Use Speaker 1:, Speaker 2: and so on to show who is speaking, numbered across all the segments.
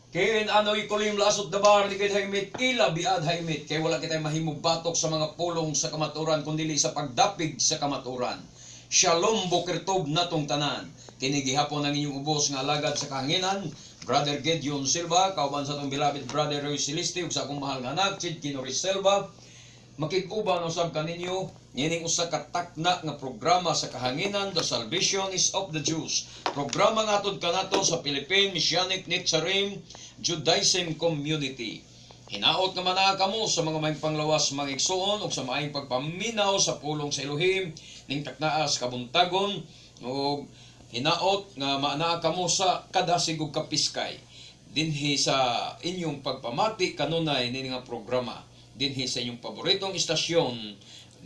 Speaker 1: Ken anoy kulim lasot dabar ni kay haimit ila biad haimit kay wala kitay mahimong batok sa mga pulong sa kamaturan kundili sa pagdapig sa kamaturan. Shalom boker tov natong tanan. Kini gihapon ang inyong ubos nga alagad sa kahanginan, Brother Gideon Silva, kauban sa atong beloved Brother Roy Celeste ug sa akong mahal nga anak Chid Kinoris Silva. Makig-uban usab kaninyo niining usa ka takna nga programa sa kahanginan, The Salvation is of the Jews. Programa nga atod kanato sa Philippine Messianic Netzarim Judaism Community. Hinaot nga manaa kamo sa mga maayong panglawas, mga igsuon, ug sa maayong pagpaminaw sa pulong sa Elohim ning taknaas kabuntagon, ug hinaot nga maanaa kamo sa kadasig ug kapiskay dinhi sa inyong pagpamati kanunay nini nga programa dinhi sa inyong paboritong istasyon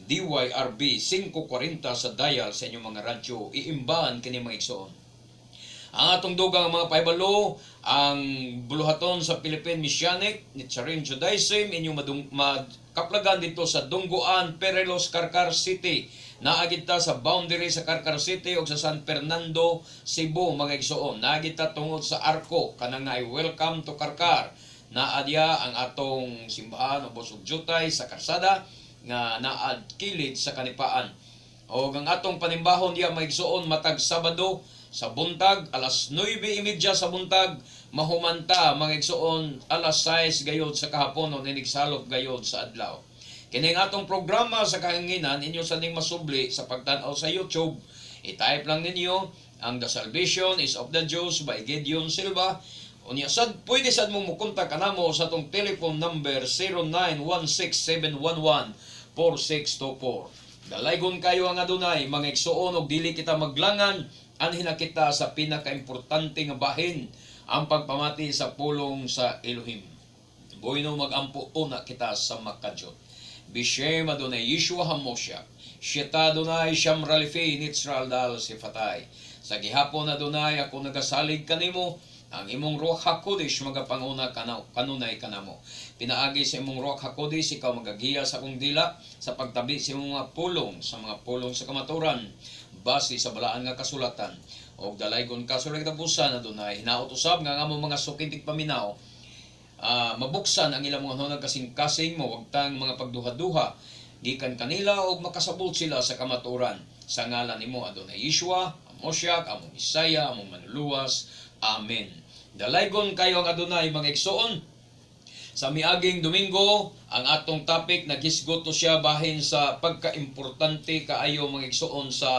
Speaker 1: DYRB 540 sa dial sa inyong mga radyo. Iimban kini, mga igsoon. Ang atong dugang mga pahibalo, ang buluhaton sa Philippine Messianic Netzarim Judaism, inyong madung makaplagan dito sa Dungguan, Perelos, Carcar City. Naa gid ta sa boundary sa Carcar City ug sa San Fernando, Cebu, mga igsoon. Naa gid ta tungod sa Arco, kanang nga "Welcome to Carcar." Naa diya ang atong simbahan ubos ug jutay sa karsada nga naad kilid sa kanipaan. O ang atong panimbahon diya, mga igsoon, matag Sabado sa buntag, alas 9:30 sa buntag, mahumanta, mga igsoon, alas 6 gayod sa kahapon o ninigsalop gayod sa adlaw. Kini ang atong programa sa kahanginan, inyo sa ning masubli sa pagtan-aw sa YouTube. I-type lang ninyo ang The Salvation is of the Jews by Gideon Silva. Unya sad pwede sad mo mukontak kanamo sa atong telephone number 0916-711-4624. Dalaygon kayo ang Adunay, mga igsuon, og dili kita maglangan, anhi na kita sa pinakaimportante nga bahin, ang pagpamati sa pulong sa Elohim. Bueno, magampo una kita sa Makajot. Bishem Adonai Yeshua Hamosha. Sheta Adonai Shamralifi Nitzral Dal Sifatay. Sa gihapon, Adonai, ako nagasalig kanimo, ang imong Ruach HaKodesh magapanguna kanunay kanamo. Pinaagi sa imong Ruach HaKodesh, ikaw magagiya sa akong dila sa pagtabi sa imong mga pulong, sa mga pulong sa kamaturan base sa balaan nga kasulatan. Og dalaygon ka sa katapusan, Adonai. Hinaot usab nga ang among mga sukintig paminaw, mabuksan ang ilang mga hunag kasing-kasing, mawagtang mga pagduha-duha gikan kanila og makasabot sila sa kamaturan sa ngalan nimo, Adonai Yeshua Moshiach, among Isaya, among manluluwas. Amen. Dalaygon kayo ang Adonai, mga igsoon. Sa miaging Domingo, ang atong topic naghisgot to siya bahin sa pagkaimportante kaayo, mga igsoon, sa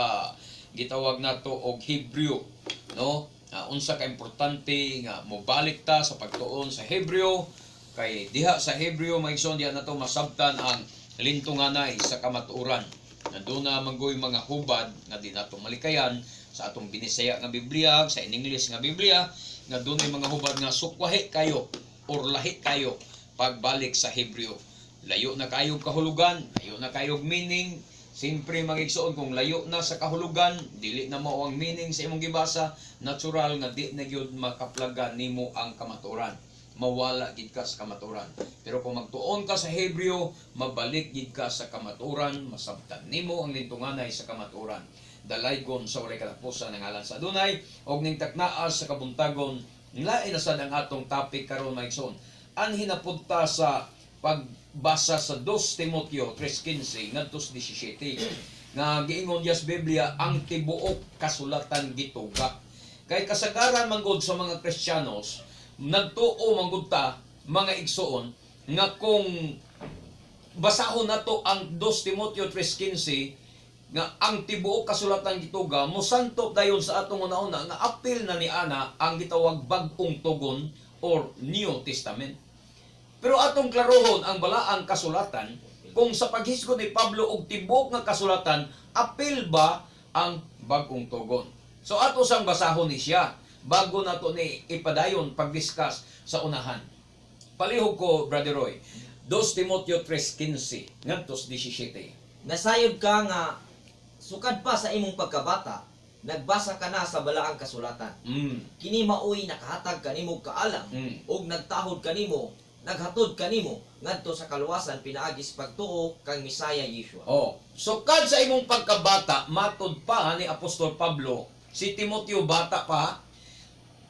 Speaker 1: gitawag nato og Hebreo, no? Unsa ka importante nga mobalik ta sa pagtuon sa Hebreo, kay diha sa Hebreo, mga igsoon, diha nato masabtan ang lintunganay sa kamatuoran. Nanduna manggoy mga hubad nga di nato malikayan sa atong Binisaya nga Biblia, sa in English nga Biblia, nga dunay mga hubad nga sukwahi kayo or lahi kayo pagbalik sa Hebreo. Layo na kayo kahulugan, layo na kayo meaning. Siyempre, mga igsoon, kung layo na sa kahulugan, dili na mao ang meaning sa imong gibasa, natural nga di na gyud makaplagan nimo ang kamatuoran. Mawala gid ka sa kamatuoran. Pero kung magtuon ka sa Hebreo, mabalik gid ka sa kamatuoran, masabtan nimo ang lintunganay sa kamatuoran. Dalaygon sa walay katapusan ang ngalan sa Adunay, og ning taknaas sa kabuntagon, lain na sad ang atong topic karon, mga igsoon. Anhi na pud ta sa pagbasa sa 2 Timoteo 3:15 ngadto sa 17 nga giingon diya sa Biblia, ang tibuok kasulatan gituga. Kay kasagaran manggod sa mga Kristiyanos, nagtuo manggod ta, mga igsoon, nga kung basahon nato ang 2 Timoteo 3:15 nga ang tibuok kasulatan gituga, mosantop dayon sa atong una-una nga apil na ni ana ang gitawag Bag-ong Tugon or New Testament. Pero atong klarohon ang balaang kasulatan, kung sa paghisgot ni Pablo og tibuok nga kasulatan, apil ba ang Bag-ong Tugon? So ato sang basahon ni siya bago nato ni ipadayon pagdiscuss sa unahan. Palihog ko, Brother Roy. 2 Timoteo 3:15 ngadto sa 17.
Speaker 2: Nasayod ka nga sukad pa sa imong pagkabata, nagbasa ka na sa balaang kasulatan. Kini maoy nakahatag kanimo kaalam ug nagtahod kanimo, naghatod kanimo ngadto sa kaluwasan pinaagi sa pagtuo kang Mesaya Yeshua.
Speaker 1: Oh, sukad sa imong pagkabata, matod pa ni Apostol Pablo, si Timoteo bata pa,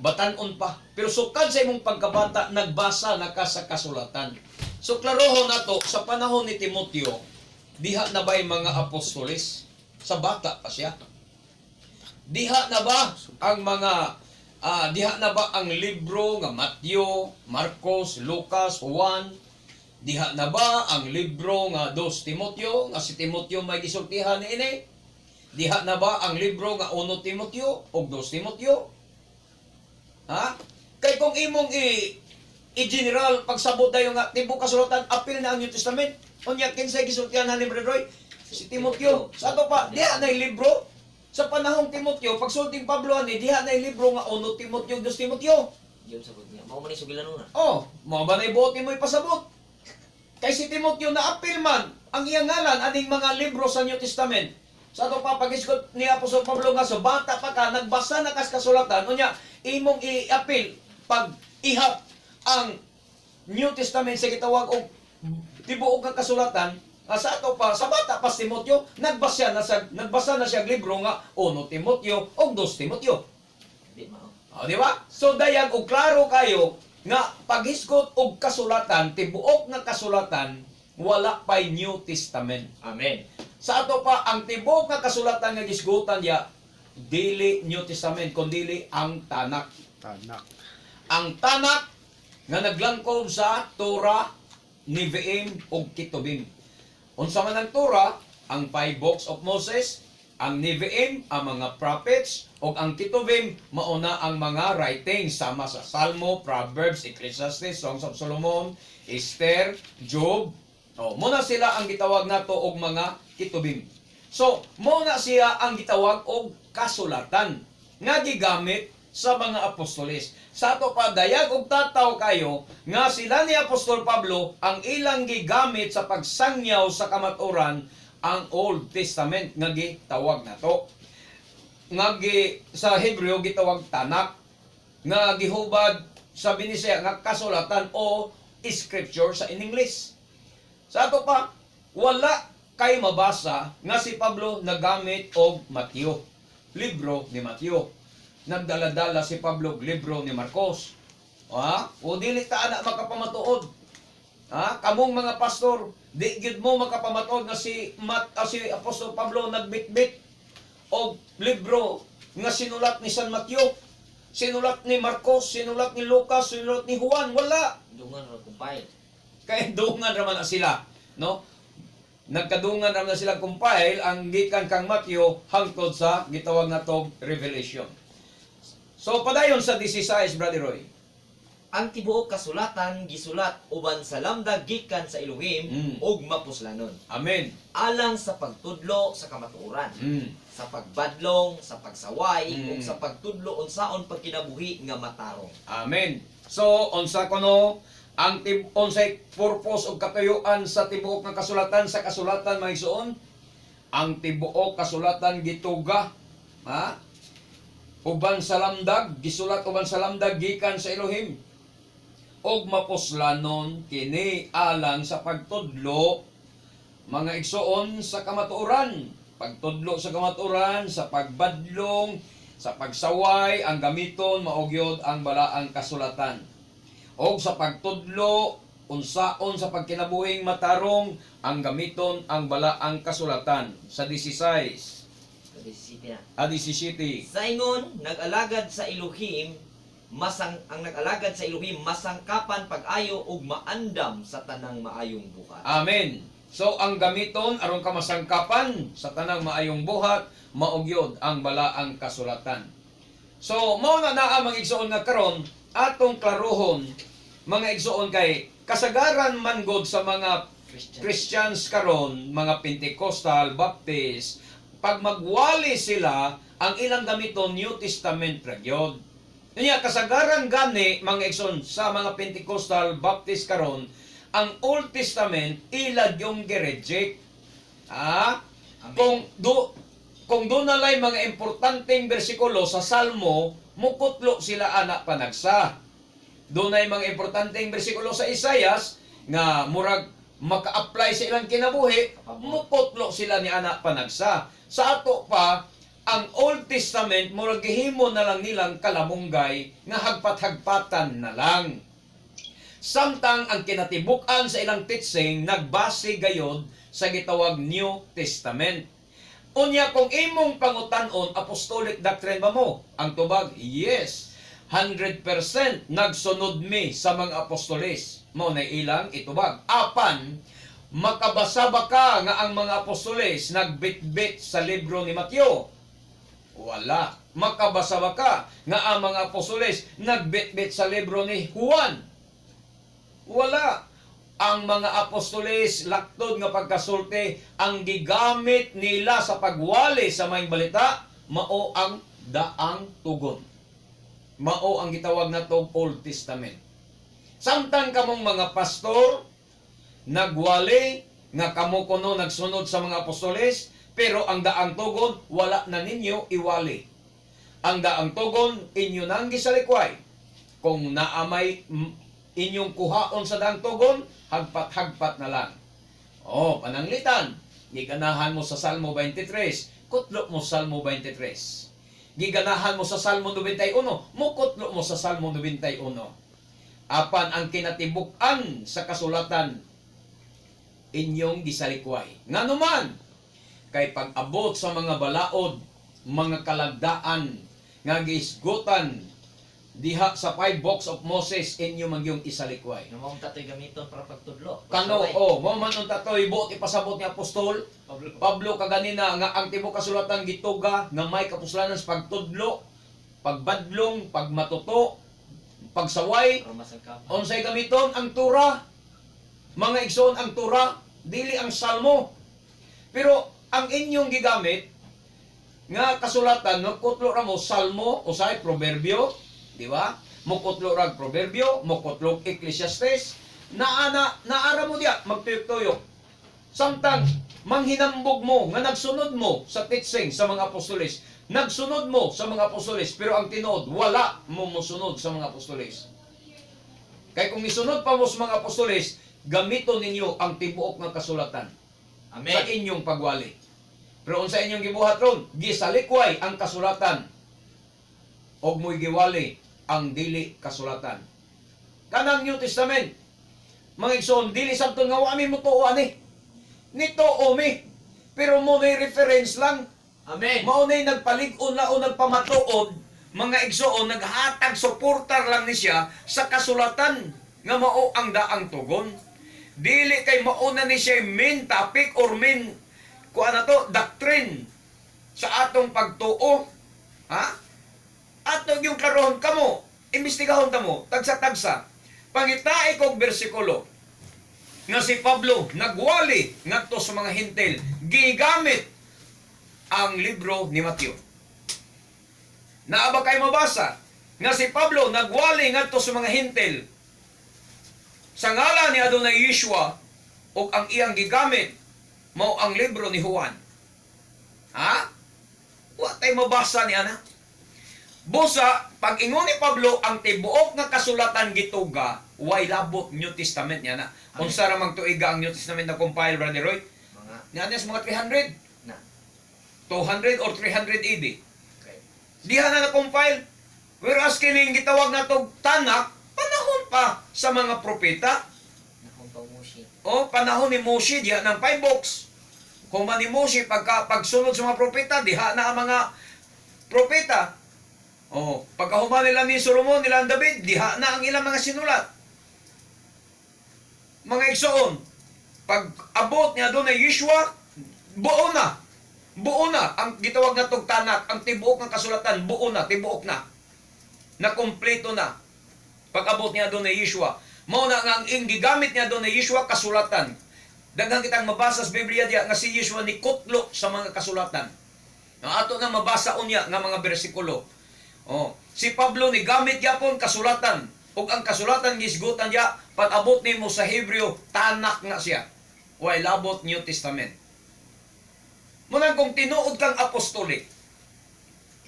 Speaker 1: Batanon pa. Pero sukad sa imong pagkabata, nagbasa na ka sa kasulatan. So klarohon nato, sa panahon ni Timoteo, diha na ba'y mga apostoles? Sa bata pa siya. Diha na ba ang mga diha na ba ang libro nga Mateo, Marcos, Lucas, Juan? Diha na ba ang libro nga Dos Timoteo nga si Timoteo may gisultihan niini? Diha na ba ang libro nga Uno Timoteo ug Dos Timoteo? Ha? Kay kung imong i general pagsabot dayon nga tibuok kasulatan, apil na ang New Testament. Unya, kinsay gisultihan ni Brother Roy? Si Timoteo. Sa ato pa, diha na libro sa panahong Timoteo, pagsulting Pablo ani, diha na libro nga Uno Timoteo, Dos Timoteo.
Speaker 2: Yun sabot niya. Mao man ni sugilan una.
Speaker 1: Oh, mao ba na ibuot mo ipasabot? Kay si Timoteo na apil man ang iyang ngalan aning mga libro sa New Testament. Sa ato pa, pagisgot ni Apostol Pablo nga so bata pa ka, nagbasa na kas kasulatan, unya imong i-apil pag ihap ang New Testament sa gitawag og tibuok nga kasulatan nga sa ato pa, sa bata pa si Timoteo, nagbasa na siya og libro nga Uno Timoteo og Dos Timoteo.
Speaker 2: Di mao.
Speaker 1: O, di ba? So dayag og klaro kayo nga paghisgot og kasulatan, tibuok nga kasulatan, wala pay New Testament.
Speaker 2: Amen.
Speaker 1: Sa ato pa, ang tibuok nga kasulatan nga gisgutan niya, dili New Testament kundili ang Tanak.
Speaker 3: Tanak.
Speaker 1: Ang Tanak nga naglangkob sa Torah, Nevi'im ug Ketuvim. Unsa man ang Torah? Ang five books of Moses, ang Nevi'im, ang mga prophets, ug ang Ketuvim mauna ang mga writings sama sa Salmo, Proverbs, Ecclesiastes, Songs of Solomon, Esther, Job. O, muna sila ang gitawag nato og mga Ketuvim. So, muna siya ang gitawag og kasulatan nga gigamit sa mga apostoles. Sa ato pa, dayag og tataw kayo nga sila ni Apostol Pablo ang ilang gigamit sa pagsangyaw sa kamatuoran ang Old Testament nga gitawag nato. Nga sa Hebreo gitawag Tanak nga gihubad sa Binisaya nga kasulatan o scripture sa in English. Sa ato pa, wala kay mabasa nga si Pablo nagamit og Mateo, libro ni Mateo. Nagdala-dala si Pablo og libro ni Marcos. Ha? O dili ta ana makapamatuod. Ha? Kamong mga pastor, di gyud mo makapamatuod nga si Apostol Pablo nagbitbit og libro nga sinulat ni San Mateo, sinulat ni Marcos, sinulat ni Lucas, sinulat ni Juan, wala.
Speaker 2: Dungan ra compile.
Speaker 1: Kay dungan raman na sila, no? Nagkadungan raman na sila compile ang gikan kang Matthew hangtod sa gitawag natong Revelation. So padayon sa 16, Brother Roy.
Speaker 2: Ang tibuok kasulatan gisulat uban sa lamdag gikan sa Elohim ug mapuslanon.
Speaker 1: Amen.
Speaker 2: Alang sa pagtudlo sa kamatuoran, sa pagbadlong, sa pagsaway, ug sa pagtudlo unsaon pagkinabuhi nga matarong.
Speaker 1: Amen. So unsa kuno ang unsay purpose og katuyuan sa tibuok nga kasulatan, sa kasulatan, mga igsoon? Ang tibuok kasulatan gituga, ha, uban sa lamdag, gisulat uban sa lamdag gikan sa Elohim og mapuslanon kini alang sa pagtudlo, mga igsoon, sa kamatuoran, pagtudlo sa kamatuoran, sa pagbadlong, sa pagsaway, ang gamiton mao gyud ang balaang kasulatan og sa pagtudlo unsaon sa pagkinabuhing matarong, ang gamiton ang balaang kasulatan sa 16.
Speaker 2: Sa 17 na.
Speaker 1: A 17.
Speaker 2: Sa ingon, nag-alagad sa Elohim, masang ang nag-alagad sa Elohim masangkapan pag-ayo ug maandam sa tanang maayong buhat.
Speaker 1: Amen. So ang gamiton aron ka masangkapan sa tanang maayong buhat, mao gyud ang balaang kasulatan. So mao na naa, mga igsoon, nga karon atong klarohon, mga igsoon, kay kasagaran man gud sa mga
Speaker 2: Christian.
Speaker 1: Christians karon, mga Pentecostal, Baptist, pag magwali sila, ang ilang gamiton New Testament ra gyud. Nya kasagaran gani, mga igsoon, sa mga Pentecostal Baptist karon, ang Old Testament ila yung gi-reject. Ah,
Speaker 2: Amen.
Speaker 1: kung do nalay mga importanteng bersikulo sa Salmo, mukutlo sila ana panagsa. Dunay mga importanteng bersikulo sa Isayas nga murag maka-apply sa ilang kinabuhi, mukutlo sila ni ana panagsa. Sa ato pa, Ang Old Testament, murag gihimo na lang nilang kalamunggay nga hagpat-hagpatan na lang. Samtang ang kinatibuk-an sa ilang teaching nagbase gayod sa gitawag New Testament. Unya, kung imong pangutan-on, apostolic doctrine ba mo? Ang tubag, yes. 100% nagsunod mi sa mga apostoles. Mao na ilang itubag. Apan, makabasa ba ka nga ang mga apostoles nagbitbit sa libro ni Mateo? Wala. Makabasa ba ka nga ang mga apostoles nagbitbit sa libro ni Juan? Wala. Ang mga apostoles, laktod nga pagkasulti, ang gigamit nila sa pagwali sa maayong balita, mao ang Daang Tugon. Mao ang gitawag natog Old Testament. Samtang kamong mga pastor, nagwali nga kamo kuno nagsunod sa mga apostoles, pero ang Daang Tugon, wala na ninyo iwali. Ang Daang Tugon, inyo nang gisalikway. Kung naamay inyong kuhaon sa Daang Tugon, hagpat-hagpat na lang. Oh, pananglitan, giganahan mo sa Salmo 23, kutlo mo Salmo 23. Giganahan mo sa Salmo 91, mukutlo mo sa Salmo 91. Apan ang kinatibuk-an sa kasulatan, inyong gisalikway. Ngano man, kay pag-abot sa mga balaod, mga kalagdaan, nga gihisgutan diha sa five books of Moses, inyo man yung isalikway.
Speaker 2: Nga maong tatoy gamiton para pagtudlo.
Speaker 1: Kano, oh, mao man unta to'y buot ipasabot ni Apostol
Speaker 2: Pablo.
Speaker 1: Pablo kaganina nga ang tibuok kasulatan gituga nga may kapuslanan sa pagtudlo, pagbadlong, pagmatuto, pagsaway,
Speaker 2: Para masagkapan.
Speaker 1: unsay gamiton ang Tura. Mga igsoon, ang Tura, dili ang Salmo. Pero ang inyong gigamit nga kasulatan, no, kutlo ra mo Salmo, usay Proverbio, di ba? Mukutlo ra Proverbio, mukutlo Ecclesiastes, naana naara mo diya magtuyok-tuyok. Samtang manghinambog mo nga nagsunod mo sa teaching sa mga apostoles, nagsunod mo sa mga apostoles, pero ang tinuod, wala mo mosunod sa mga apostoles. Kay kung isunod pa mo sa mga apostoles, gamiton ninyo ang tibuok nga kasulatan
Speaker 2: Amen.
Speaker 1: sa inyong pagwali. Pero unsa inyong gibuhat ron, gisalikway ang kasulatan og mo'y giwali ang dili kasulatan. Kanang New Testament, mga igsoon, dili sabton nga wa mi motuo ani. Nituo mi. Pero mao na'y reference lang.
Speaker 2: Amen.
Speaker 1: Mao na'y nagpalig-on na o nagpamatuod, mga igsoon, naghatag suportar lang ni siya sa kasulatan nga mao ang Daang Tugon. Dili kay mao na ni siya main topic or main kuan na to, doctrine sa atong pagtuo. Ha? Ato yung klarohon kamo, imbestigahon ta mo, tagsa-tagsa. Pangitai kog bersikulo nga si Pablo nagwali ngadto sa mga Hentil gigamit ang libro ni Mateo. Naa ba kay mabasa nga si Pablo nagwali ngadto sa mga Hentil sa ngalan ni Adonai Yeshua ug ang iyang gigamit mao ang libro ni Juan? Ha? Wa tay mabasa ni ana. Busa, pag ingon ni Pablo, ang tibuok nga kasulatan gituga, way labot New Testament niya na.
Speaker 2: Amen.
Speaker 1: Unsa ra mang tuiga ang New Testament na compile, Brother Roy?
Speaker 2: Mga
Speaker 1: Niya na sa mga 300,
Speaker 2: na.
Speaker 1: 200 or 300 AD.
Speaker 2: Okay.
Speaker 1: Diha na na-compile. Whereas kining gitawag na tog Tanak, panahon pa sa mga propeta.
Speaker 2: Nahon pa Moshe.
Speaker 1: O, panahon ni Moshe, diha ng five books. Human ni Moshe, pagka, pagsunod sa mga propeta, diha na ang mga propeta. O, pagkahuman nila ni Solomon, nila ang David, diha na ang ilang mga sinulat. Mga igsoon, pag abot niya doon ay Yeshua, buo na. Buo na ang gitawag na tog Tanak, ang tibuok ng kasulatan, buo na, tibuok na. Na kompleto na. Pag abot niya doon ay Yeshua. Mao na nga ang ing gigamit niya doon ay Yeshua, kasulatan. Daghan kitang mabasa sa Biblia diya nga si Yeshua ni kutlo sa mga kasulatan. Nga ato na mabasa unya nga mga bersikulo. Oh, si Pablo ni gamit gyapon kasulatan ug ang kasulatan gisgutan diya pag abot nimo sa Hebreo, Tanak na siya. Way labot New Testament. Munang kung tinuod kang apostolic,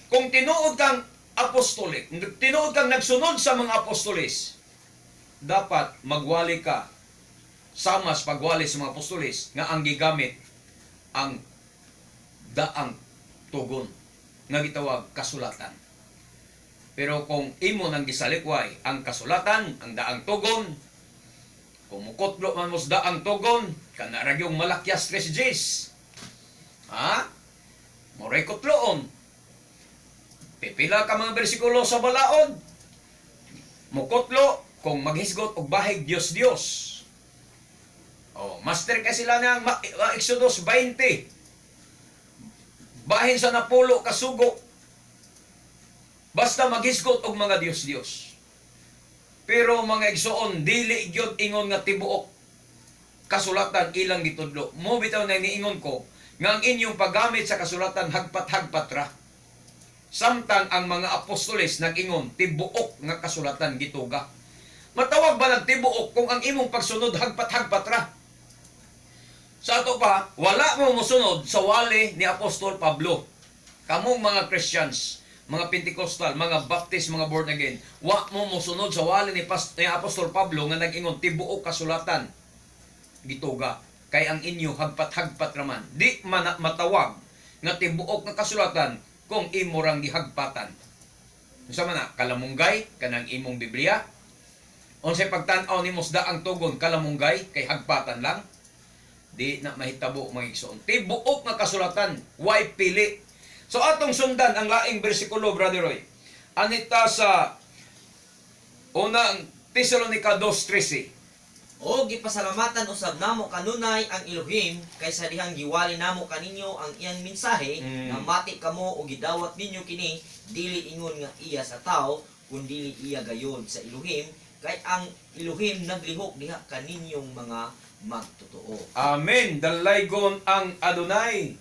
Speaker 1: kung tinuod kang apostolic, tinuod kang nagsunod sa mga apostolis, dapat magwali ka sama sa pagwali sa mga apostolis nga ang gigamit ang Daang Tugon. nga gitawag kasulatan. Pero kung imo nang gisalikway ang kasulatan, ang daang tugon, kung mukotlo man mo sa daang tugon, kana ra gyung Malakias 3:10. Ha? Moray kutloon. Pipila ka mga bersikulo sa balaod. Mukotlo kung maghisgot og bahig Dios Dios. Oh, master kay sila ng Exodus 20. Bahin sa napulo kasugo. Basta maghisgot og mga Dios Dios. Pero, mga igsoon, dili gyud ingon nga tibuok kasulatan ilang gitudlo. Mo bitaw na niingon ko nga ang inyong paggamit sa kasulatan hagpat-hagpat ra. Samtang ang mga apostoles nag-ingon tibuok nga kasulatan gituga. Matawag ba nagtibuok kung ang imong pagsunod hagpat-hagpat ra? Sa ato pa, wala mo mosunod sa wali ni Apostol Pablo. Kamong mga Christians, mga Pentecostal, mga Baptist, mga born again, wa mo mosunod sa wali ni Apostol Pablo nga nag-ingon tibuok kasulatan gituga, kay ang inyo hagpat-hagpat raman. Di man matawag nga tibuok nga kasulatan kung imo rang gihagpatan. Unsa man na kalamunggay kanang imong Biblia? Unsay pagtan-aw nimo sa daang tugon, kalamunggay kay hagpatan lang? Di na mahitabo, mga igsoon. Tibuok nga kasulatan, way pili. So atong sundan ang laing bersikulo, Brother Roy. Anita sa unang Tesalonica 2:13.
Speaker 2: O gipasalamatan usab namo kanunay ang Elohim kay sa dihang giwali namo kaninyo ang iyang mensahe, namati kamo o gidawat ninyo kini, dili ingon nga iya sa tao, kundili iya gayod sa Elohim, kay ang Elohim naglihok diha kaninyong mga magtotoo.
Speaker 1: Amen. Dalaygon ang Adonai.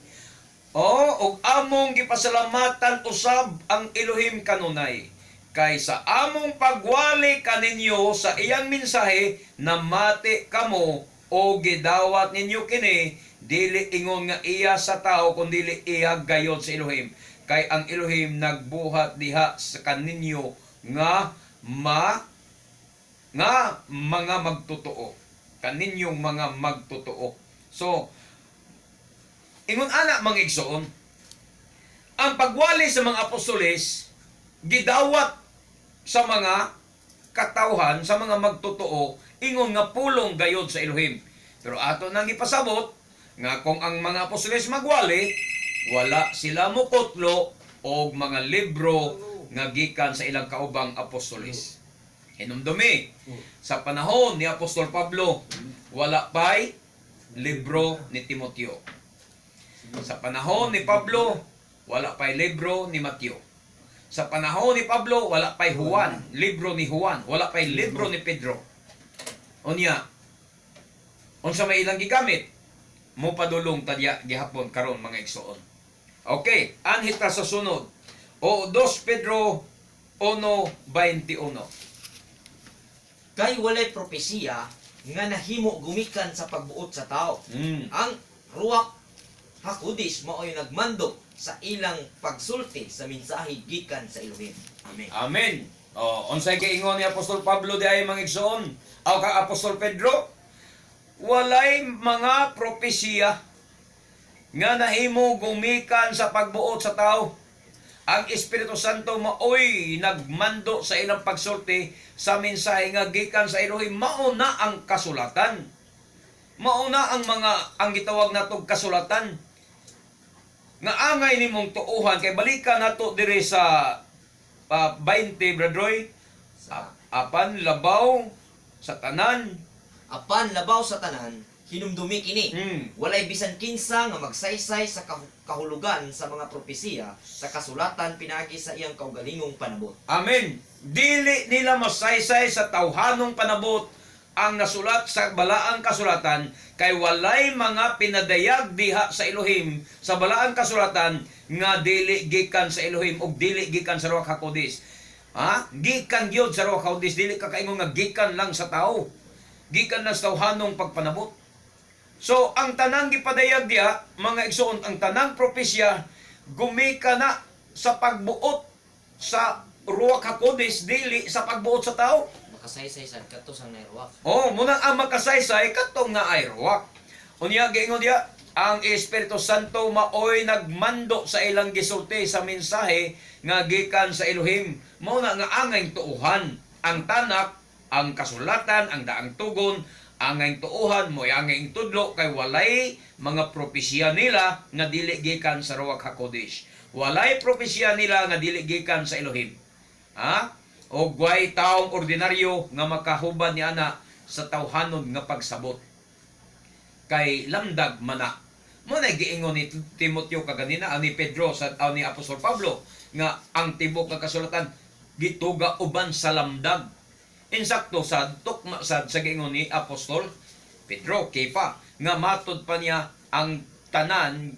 Speaker 1: O, ug among gipasalamatan usab ang Elohim kanunay. Kay sa among pagwali kaninyo sa iyang mensahe, namati kamo o gidawat ninyo kini, dili ingon nga iya sa tao, kundili iya gayod sa Elohim. Kay ang Elohim nagbuhat diha sa kaninyo nga mga magtotoo. Kaninyong mga magtotoo. So, ingon ana, mga igsoon, ang pagwali sa mga apostoles, gidawat sa mga katawhan, sa mga magtotoo, ingon nga pulong gayod sa Elohim. Pero ato nang ipasabot, nga kung ang mga apostoles magwali, wala sila mukotlo og mga libro nga gikan sa ilang kaubang apostoles. Hinumdumi, sa panahon ni Apostol Pablo, wala pa'y libro ni Timoteo. Sa panahon ni Pablo, wala pa'y libro ni Mateo. Sa panahon ni Pablo, wala pa'y Juan, libro ni Juan, wala pa'y libro ni Pedro. Unya, unsa may ilang gigamit? Mo padulong tadya gihapon karon, mga igsoon. Okay, anhi ta sa sunod. O 2 Pedro 1:21.
Speaker 2: Kay walay propesiya nga nahimo gumikan sa pagbuot sa tao. Ang Ruach Hakodesh maoy nagmando sa ilang pagsulti sa mensahe gikan sa Elohim. Amen.
Speaker 1: Amen. O, unsay giingon ni Apostol Pablo di ay, mga igsoon? Aw ka Apostol Pedro, walay mga propesiya nga nahimo gumikan sa pagbuot sa tao. Ang Espiritu Santo maoy nagmando sa ilang pagsulti sa mensahe nga gikan sa Elohim. Mao na ang kasulatan. Mao na ang mga ang gitawag natog kasulatan. Nga angay nimong tuuhan kay balikan nato diri sa 20, Brad Roy.
Speaker 2: Sa
Speaker 1: Apan labaw sa tanan.
Speaker 2: Apan labaw sa tanan, hinumdumi kini. Walay bisan kinsa nga magsaysay sa kahulugan sa mga propesiya sa kasulatan pinaagi sa iyang kaugalingong panabot.
Speaker 1: Amen. Dili nila masaysay sa tawhanong panabot ang nasulat sa balaang kasulatan kay walay mga pinadayag diha sa Elohim sa balaang kasulatan nga dili gikan sa Elohim ug dili gikan sa Ruach HaKodesh. Ha? Gikan gyud sa Ruach HaKodesh, dili ka kaingon nga gikan lang sa tao. Gikan lang sa tawhanong pagpanabot. So, ang tanang gipadayag diha, mga igsoon, ang tanang propesya gumika na sa pagbuot sa Ruach HaKodesh, dili sa pagbuot sa tao.
Speaker 2: Makasaysay sad kato sang naay ruach.
Speaker 1: Oh, munang ang makasaysay katong naay ruach. Unya giingon diha, Ang Espiritu Santo maoy nagmando sa ilang gisulti sa mensahe nga gikan sa Elohim. Mao na nga angay tuuhan ang Tanak, ang kasulatan, ang daang tugon, angay tuuhan mo angay tudlo kay walay mga propesya nila nga dili gikan sa Ruach HaKodesh. Walay propesya nila nga dili gikan sa Elohim. Ha? O way taong ordinaryo nga makahubad ni ana sa tawhanon nga pagsabot. Kay lamdag mana. Mo na giingon ni Timoteo kaganina ani Pedro sa ni Apostol Pablo nga ang tibok nga kasulatan gituga uban sa lamdag. Insakto sad, tukma sad sa giingon ni Apostol Pedro Kefa nga matod pa niya ang tanan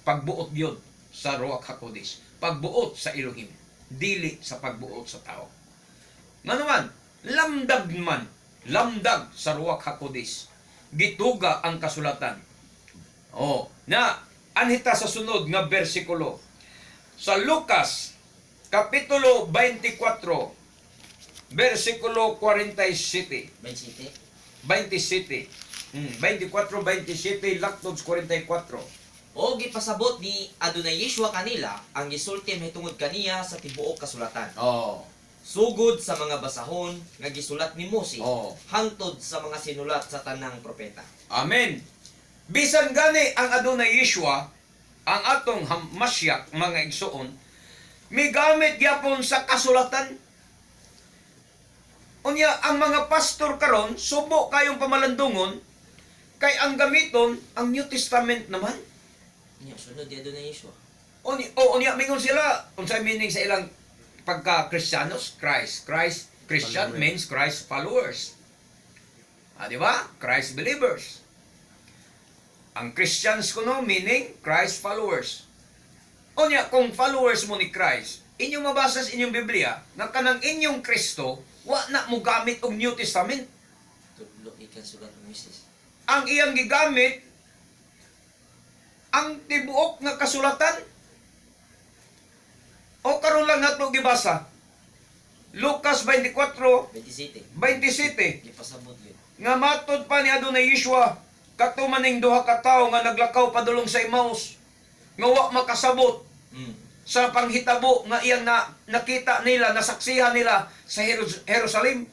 Speaker 1: pagbuot gyud sa Ruach HaKodesh, pagbuot sa Elohim, dili sa pagbuot sa tao. Nga naman, lamdag man, lamdag sa Ruach HaKodesh. Gituga ang kasulatan. Oh, na anhita sa sunod nga bersikulo. Sa Lucas kapitulo 24 bersikulo 47.
Speaker 2: 27.
Speaker 1: 27. 24 27 laktod 44.
Speaker 2: O gipasabot ni Adonai Yeshua kanila ang gisulti mahitungod kaniya sa tibuok kasulatan. Sugod sa mga basahon nga gisulat ni Moses hangtod sa mga sinulat sa tanang propeta.
Speaker 1: Amen. Bisan gani ang Adonai Yeshua, ang atong Masyak, mga igsuon, migamit gyapon sa kasulatan. Unya ang mga pastor karon subo kayong pamalandungon kay ang gamiton ang New Testament naman.
Speaker 2: Nya sunod ni Adonai Yeshua.
Speaker 1: Unya mingon sila unsay meaning sa ilang pagka Kristiyanos, Christ, Christ, Christian
Speaker 3: Follower.
Speaker 1: Means Christ followers. Ah, di ba? Christ believers. Ang Christians kuno meaning Christ followers. Unya kung followers mo ni Christ, inyong mabasa sa inyong Biblia nga kanang inyong Kristo wa na mo gamit og New Testament.
Speaker 2: Tudlo ikan sulat ni Moises.
Speaker 1: Ang iyang gigamit ang tibuok nga kasulatan. O karon lang nato gibasa. Lucas 24
Speaker 2: 27.
Speaker 1: 27
Speaker 2: Gipasabot yun.
Speaker 1: Nga matod pa ni Adonai Yeshua kato maning duha ka tawo nga naglakaw padulong sa Emmaus nga wa makasabot sa panghitabo nga iyang nakita nila, nasaksihan nila sa Jerusalem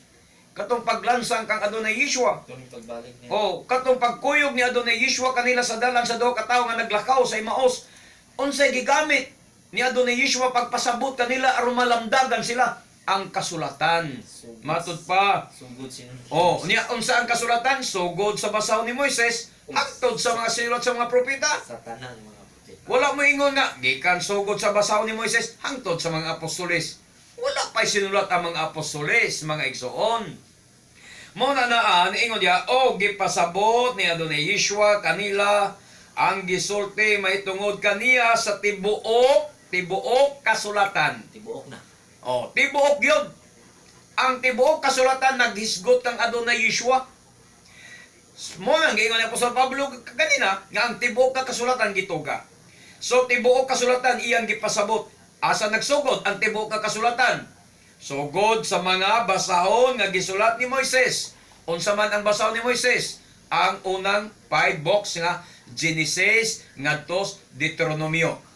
Speaker 1: katong paglansang kang Adonai Yeshua.
Speaker 2: Katong pagbalik niya.
Speaker 1: Oh, katong pagkuyog ni Adonai Yeshua kanila sa dalan sa duha ka tawo nga naglakaw sa Emmaus. Unsay gigamit ni Adonai Yeshua pagpasabot kanila aron malamdagan sila? Ang kasulatan.
Speaker 2: Sugod.
Speaker 1: Matod pa.
Speaker 2: Sugod sinunod.
Speaker 1: Oh, niya unsa ang kasulatan? Sugod sa basahon ni Moises, hangtod sa mga sinulat sa mga propeta.
Speaker 2: Sa tanang mga propeta.
Speaker 1: Wala mo ingon nga gikan sugod sa basahon ni Moises hangtod sa mga apostoles. Wala pa'y sinulat ang mga apostoles, mga igsoon. Mo na naan, ingon niya, o gipasabot ni Adonai Yeshua kanila ang gisulti mahitungod kaniya sa tibuok, tibuok kasulatan.
Speaker 2: Tibuok na.
Speaker 1: O, tibuok yun. Ang tibuok kasulatan naghisgot kang Adonai Yeshua. Mo nang giingon ni Apostol Pablo kanina nga ang tibuok ka kasulatan gituga. So tibuok kasulatan iyang gipasabot. Asa nagsugod ang tibuok ka kasulatan? Sugod sa mga basahon nga gisulat ni Moises. Unsa man ang basahon ni Moises? Ang unang five books nga Genesis ngadto Deuteronomio.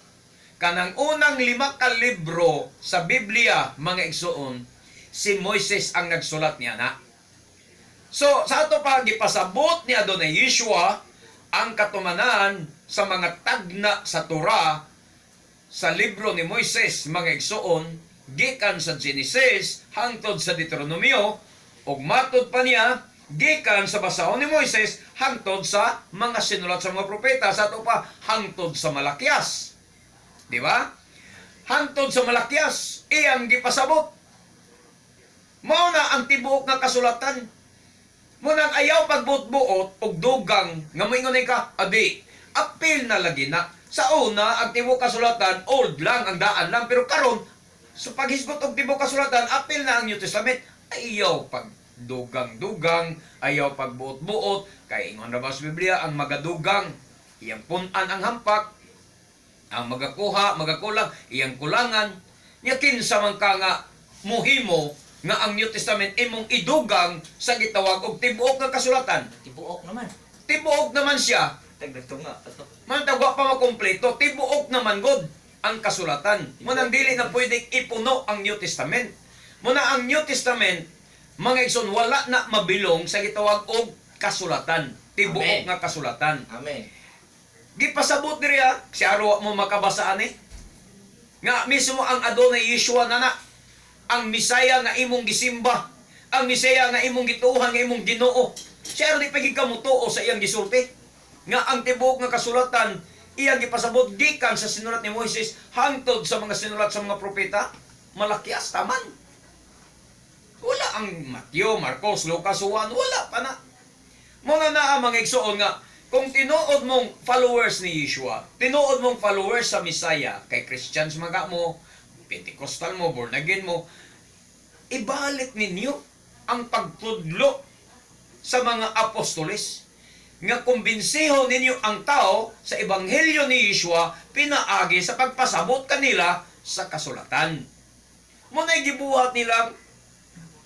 Speaker 1: Kanang unang 5 ka libro sa Biblia, mga igsuon, si Moises ang nagsulat niya na. So, sa ato pa gipasabot ni Adonai Yeshua ang katumanan sa mga tagna sa Torah sa libro ni Moises, mga igsuon, gikan sa Genesis hangtod sa Deuteronomio, ug matod pa niya gikan sa basahon ni Moises hangtod sa mga sinulat sa mga propeta, sa ato pa hangtod sa Malakias. Di ba? Hangtod sa Malakias, iyang gipasabot. Mao na ang tibuok nga kasulatan. Mo nang ayaw pagbuot-buot og dugang nga moingon ka, adi, apil na lagi na. Sa una, ang tibuok kasulatan, old lang, ang daan lang. Pero karon sa paghisgot og tibuok kasulatan, apil na ang New Testament. Ayaw pag dugang-dugang, ayaw pagbuot-buot, kay ingon ra ba sa Biblia, ang magadugang, iyang punan ang hampak, ang magakuha, magakulang, iyang kulangan. Nya kinsa man ka nga muhimo nga ang New Testament imong idugang sa gitawag og tibuok nga kasulatan?
Speaker 2: Tibuok naman.
Speaker 1: Tibuok naman siya.
Speaker 2: Tagdagtunga.
Speaker 1: Man wa pa makumpleto, tibuok naman god ang kasulatan. Munang dili na pwedeng ipuno ang New Testament. Muna ang New Testament, mga igsoon, wala na mabilong sa gitawag og kasulatan. Tibuok
Speaker 2: Amen.
Speaker 1: nga kasulatan.
Speaker 2: Amen.
Speaker 1: Gipasabot diri ha, si Aro mo makabasa ani. Nga mismo ang Adonai Yeshua na na, ang Misaya nga imong gisimba, ang Misaya nga imong gituohan, nga imong Ginoo. Siya aro di pa gid ka motuo sa iyang gisulti. Nga ang tibuok nga kasulatan iyang gipasabot gikan sa sinulat ni Moises hangtod sa mga sinulat sa mga propeta, Malakias taman. Wala ang Mateo, Marcos, Lucas, Juan, wala pa na. Muna na ang mga igsoon nga, kung tinuod mong followers ni Yeshua, tinuod mong followers sa Messiah, kay Christians mga mo, Pentecostal mo, born again mo, ibalik ninyo ang pagtudlo sa mga apostoles nga kumbinsiho ninyo ang tao sa ebanghelyo ni Yeshua pinaagi sa pagpasabot kanila sa kasulatan. Muna'y gibuhat nilang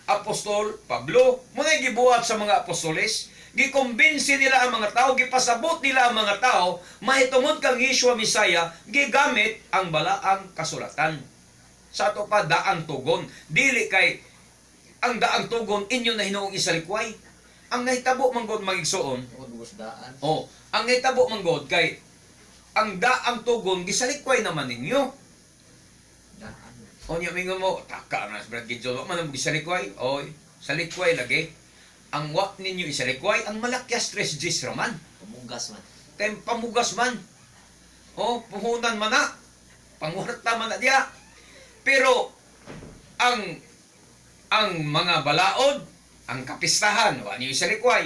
Speaker 1: Apostol Pablo, muna'y gibuhat sa mga apostoles, gikumbinsi nila ang mga tao, gipasabot nila ang mga tao, mahitungod kang Yeshua Messiah, gigamit ang balaang kasulatan. Sa ato pa, daang tugon. Dili kay ang daang tugon inyo na hinuong isalikway. Ang nahitabo man god magigsuon,
Speaker 2: Tungod bugos daan.
Speaker 1: oh, ang nahitabo man god kay ang daang tugon gisalikway naman ninyo.
Speaker 2: Daan.
Speaker 1: O niya mingon mo, taka na Brad Gideon, wa man ang gisalikway. Oy, salikway lagi. Ang wa ninyo isalikway, ang Malakias 3 Gs raman.
Speaker 2: Pamunggas man.
Speaker 1: Kay pamugas man. O, puhunan man na. Pangwarta man na diya. Pero, ang mga balaod, ang kapistahan, wa niyo isalikway.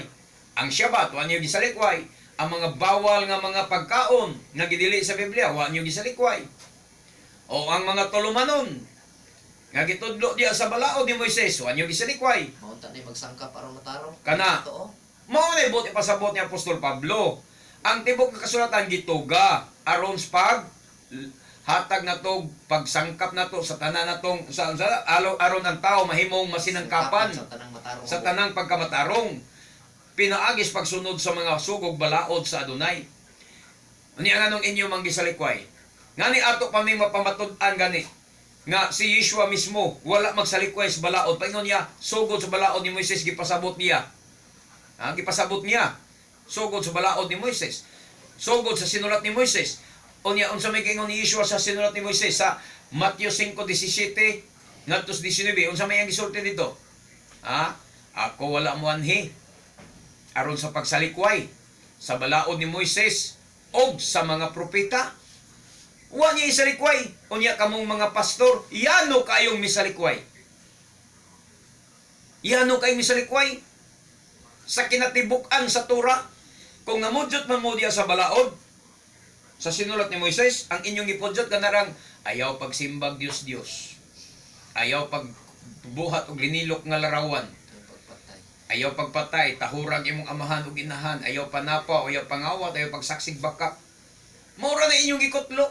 Speaker 1: Ang Shabbat, wa niyo gisalikway. Ang mga bawal nga mga pagkaon nga gidili sa Biblia, wa niyo gisalikway. O ang mga tulumanon nga gitudlo diya sa balaod ni Moises, wa niyo gisalikway.
Speaker 2: Maunta na magsangkap aron matarong.
Speaker 1: Kana.
Speaker 2: Totoo.
Speaker 1: Mao na buot ipasabot ni Apostol Pablo. Ang tibok nga kasulatan gituga aron sa pag hatag nato, pagsangkap nato sa tanan natong sa aron ang tao mahimong masinangkapan
Speaker 2: Sa tanang matarong.
Speaker 1: sa tanang pagkamatarong pinaagis pagsunod sa mga sugog balaod sa Adunay. Unya nganong inyo mang gisalikway? Ngani ato pa may mapamatud-an gani nga si Yeshua mismo wala magsalikway sa balaod. Paingon niya, sugod sa balaod ni Moises gipasabot niya. Ha, gipasabot niya. Sugod sa balaod ni Moises. Sugod sa sinulat ni Moises. Unya unsa may giingon ni Yeshua sa sinulat ni Moises sa Mateo 5:17 ngadto sa 19, unsa may ang gisulti dito? Ha? Ako wala mo anhi aron sa pagsalikway sa balaod ni Moises og sa mga propeta. Wa niya isalikway. Unya kamong mga pastor, yano kayong misalikway. Yano kayong misalikway sa kinatibuk-an sa Tura. Kung namudyot man mo diya sa balaod, sa sinulat ni Moises, ang inyong ipudyot kanarang ayaw pagsimbag Dios Dios. Ayaw pagbuhat og linilok nga larawan.
Speaker 2: Ang pagpatay.
Speaker 1: Ayaw pagpatay, tahurag imong amahan ug inahan, ayaw panapaw, ayaw pangawat, ayaw pagsaksig bakak. Maura na inyong gikutlo.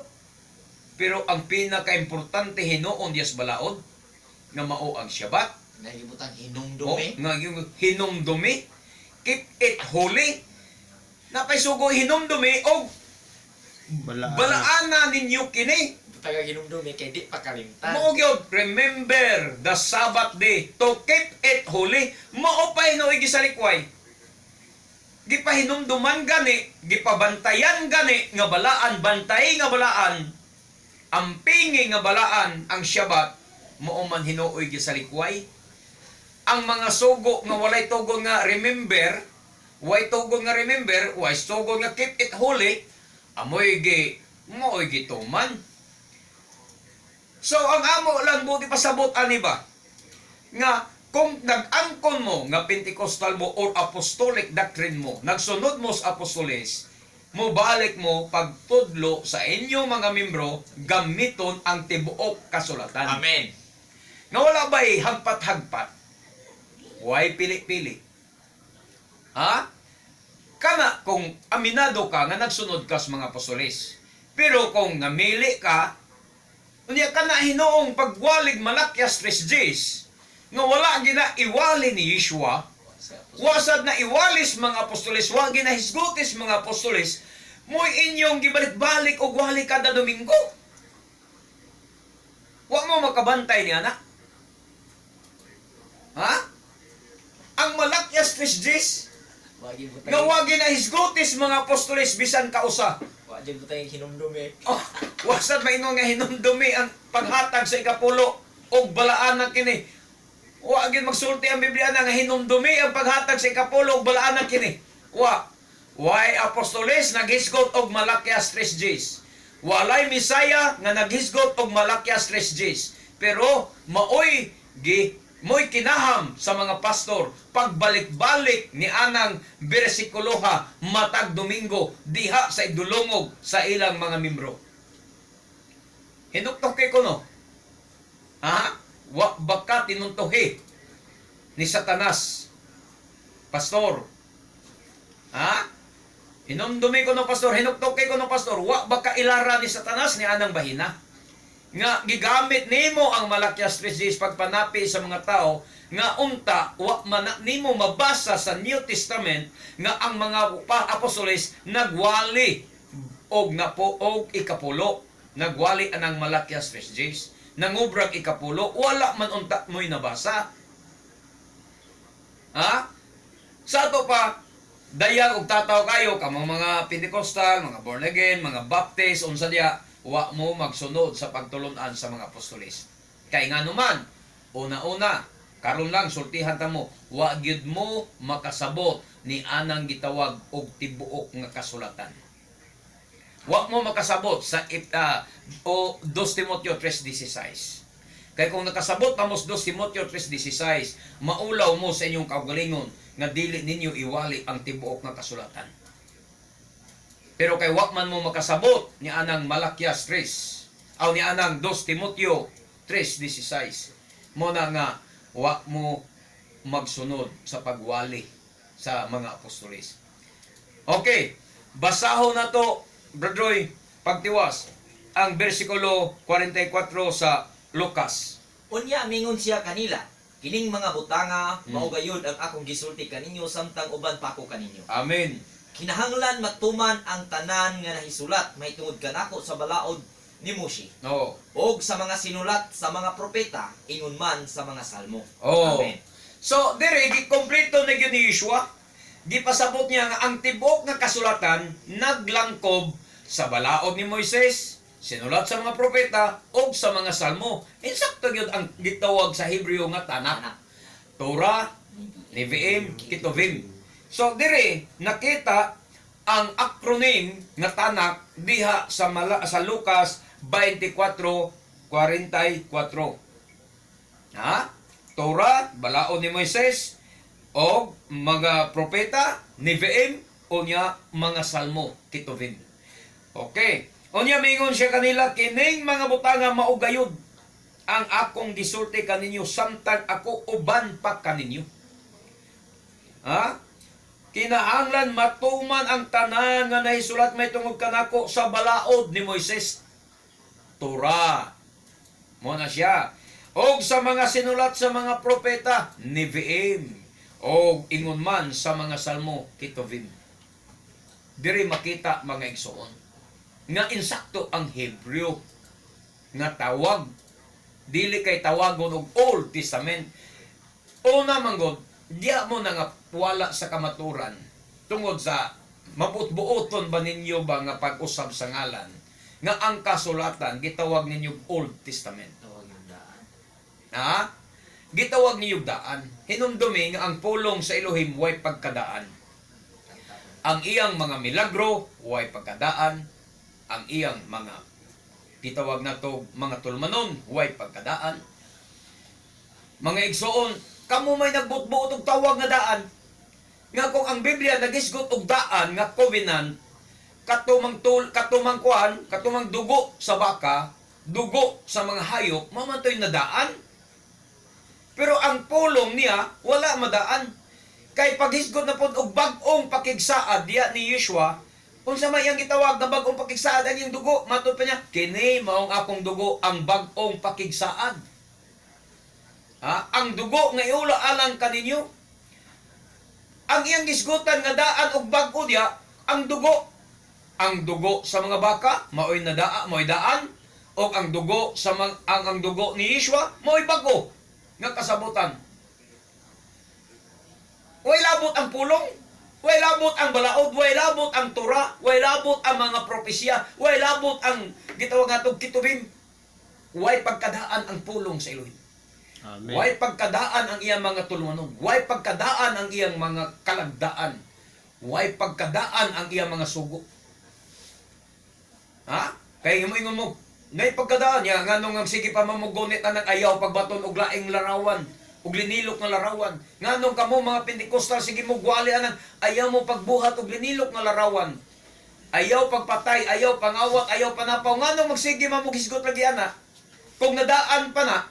Speaker 1: Pero ang pinakaimportante hinuon diyas balaod nga mao ang Shabbat,
Speaker 2: Nagibutang
Speaker 1: o,
Speaker 2: hinumdumi.
Speaker 1: nga yung hinumdumi, keep it holy. Napay sugo hinumdumi og
Speaker 3: Balaan.
Speaker 1: balaana ninyo kini.
Speaker 2: Butang hinumdumi kay di pa kalimtan.
Speaker 1: Mao gyud, remember the Sabbath day to keep it holy. Mao pa hinuoy gisalikway. Gipahinumduman gani, gipabantayan gani nga balaan, bantay nga balaan, ang pingi nga balaan ang Shabbat, mao man hinuoy gisalikway. Ang mga sugo nga walay tugon nga remember, way tugon nga remember, way tugon nga keep it holy, amoy gi mo'y gituman. So ang amo lang buti pasabot ani ba nga kung nag-angkon mo nga Pentecostal mo or apostolic doctrine mo, nagsunod mo sa apostoles, mobalik mo pagtudlo sa inyong mga membro gamiton ang tibuok kasulatan.
Speaker 2: Amen.
Speaker 1: Nga wala ba'y hagpat-hagpat? Why pili-pili? Ha? Kana kung aminado ka nga nagsunod ka sa mga apostoles. Pero kung namili ka, unya kana hinuong pagwalig Malakias 3 Gs, nga wala gina iwali ni Yeshua,
Speaker 2: Sa apostol.
Speaker 1: Wasad na iwalis mga apostoles, wa ginahisgutis mga apostoles, mo'y inyong gibalik-balik og wali kada Domingo. Wa mo makabantay niya na. Ha? Ang Malakyas 3 Gs,
Speaker 2: Wa gyud mo
Speaker 1: nga wa ginahisgutis mga apostoles bisan kausa.
Speaker 2: Wa gyud mo tayong hinumdum eh.
Speaker 1: Oh, wasad maingon nga hinumdumi ang paghatag sa ikapulo og balaan na kini. Wa gyud magsulti ang Biblia na nga hinumdumi ang paghatag sa ikapulo og balaan na kini. Wa. Way apostoles naghisgot og Malakias 3 Gs. Walay Misaya nga naghisgot og Malakias 3 Gs. Pero maoy gi mo'y kinaham sa mga pastor pagbalik-balik ni anang bersikuloha matag Domingo diha sa idulongog sa ilang mga membro. Hinuktok kay kuno. Ha? Wa baka tinuntuhi ni Satanas? Pastor. Ha? Hinumdumi ko no, pastor, hinuktok kay ko no, pastor, wa baka ilara ni Satanas ni anang bahina? Nga gigamit nimo ang Malakias 3 pagpanapi sa mga tao nga unta wa man nimo mabasa sa New Testament nga ang mga apostoles nagwali og napo og ikapulo, nagwali anang Malakias 3, nangubrag ikapulo. Wala man unta mo'y nabasa, ha? Sa ato pa, dayag og tataw kayo kamong mga Pentecostal, mga born again, mga Baptist, unsa diya, wa mo magsunod sa pagtulun-an sa mga apostoles. Kay nga naman, una-una, karon lang sultihan ta mo, wa gyud mo makasabot ni anang gitawag og tibuok nga kasulatan. Wa mo makasabot sa o 2 Timoteo 3:16. Kay kung nakasabot pa mo sa 2 Timoteo 3:16, maulaw mo sa inyong kaugalingon nga dili ninyo iwali ang tibuok nga kasulatan. Pero kay wa man mo makasabot ni anang Malakias 3, aw ni anang 2 Timoteo 3:16, mo na nga wa mo magsunod sa pagwali sa mga apostoles. Okay, basahon na to, Brother Roy, pagtiwas, ang bersikulo 44 sa Lucas.
Speaker 2: Unya mingon siya kanila, "Kining mga butanga mao gayud ang akong gisulti kaninyo samtang uban pa ko kaninyo.
Speaker 1: Amen.
Speaker 2: Kinahanglan matuman ang tanan nga nahisulat mahitungod kanako sa balaod ni Moshi
Speaker 1: No.
Speaker 2: og sa mga sinulat sa mga propeta, ingon man sa mga salmo."
Speaker 1: Oh.
Speaker 2: Amen.
Speaker 1: So, dire gikompleto na gyud ni Yeshua. Gipasabot niya nga ang tibuok nga kasulatan naglangkob sa balaod ni Moises, sinulat sa mga propeta ug sa mga salmo. Insakto gyud ang gitawag sa Hebreo nga Tanak.
Speaker 2: Tanak.
Speaker 1: Torah, Nevi'im, Ketuvim. So dire nakita ang acronym nga Tanak diha sa Lucas 24:44. Ha? Torah, balaod ni Moises, o mga propeta, Nevi'im, o niya mga salmo, Ketuvim. Okay. Unya mingon siya kanila, "Kining mga butanga mao gayud ang akong gisulti kaninyo samtang ako uban pa kaninyo." Ha? Kinahanglan matuman ang tanan nga nahisulat mahitungod kanako sa balaod ni Moises. Torah. Mo na siya. Og sa mga sinulat sa mga propeta, Nevi'im. Og ingon man sa mga salmo, Ketuvim. Diri makita, mga igsoon, nga insakto ang Hebreo nga tawag, dili kay tawagon og Old Testament. Una manggod, diya mo na nga wala sa kamaturan tungod sa mabuot-buoton ba ninyo ba nga pag-usab sa ngalan nga ang kasulatan gitawag ninyo Old Testament.
Speaker 2: Tawag yung daan.
Speaker 1: Ha? Gitawag niyo daan. Hinumdumi nga ang pulong sa Elohim way pagkadaan. Ang iyang mga milagro way pagkadaan. Ang iyang mga gitawag na to mga tulumanon way pagkadaan. Mga igsoon, kamo may nagbutbuot og tawag nga daan. Nga kung ang Biblia nagisgot og daan nga covenant, katumang tul katumang kuan, katumang dugo sa baka, dugo sa mga hayop, mamatoy na daan. Pero ang pulong niya, wala madaan. Kay paghisgot na pod og bag-ong pakigsaad diya ni Yeshua, unsa may iyang gitawag nga bag-ong pakigsaad ang iyang dugo, matud pa niya, "Kini maong akong dugo, ang bag-ong pakigsaad." Ha? Ang dugo nga iula alang kaninyo. Ang iyang gisgutan nga daan og bag-o diya ang dugo. Ang dugo sa mga baka maoy nadaa, maoy daan, og ang dugo sa ang dugo ni Yeshua maoy bag-o nga kasabutan. Way labot ang pulong, way labot ang balaod, way labot ang Torah, way labot ang mga propesya, way labot ang gitawag natong Ketubim. Way pagkadaan ang pulong sa Elohim.
Speaker 3: Amen.
Speaker 1: Way pagkadaan ang iyang mga tulumanon. Way pagkadaan ang iyang mga kalagdaan. Way pagkadaan ang iyang mga sugo. Ha? Kaya mo ingon mo, nay pagkadaan niya, nganong ang sige pa mamugunit anang ayaw pagbaton og laing larawan, og linilok nga larawan. Nganong kamo mga Pentecostal sige mo gwali anang ayaw mo pagbuhat og linilok nga larawan. Ayaw pagpatay, ayaw pangawat, ayaw panapaw. Nganong magsige mamughisgot lagi ana? Kung nadaan pa na,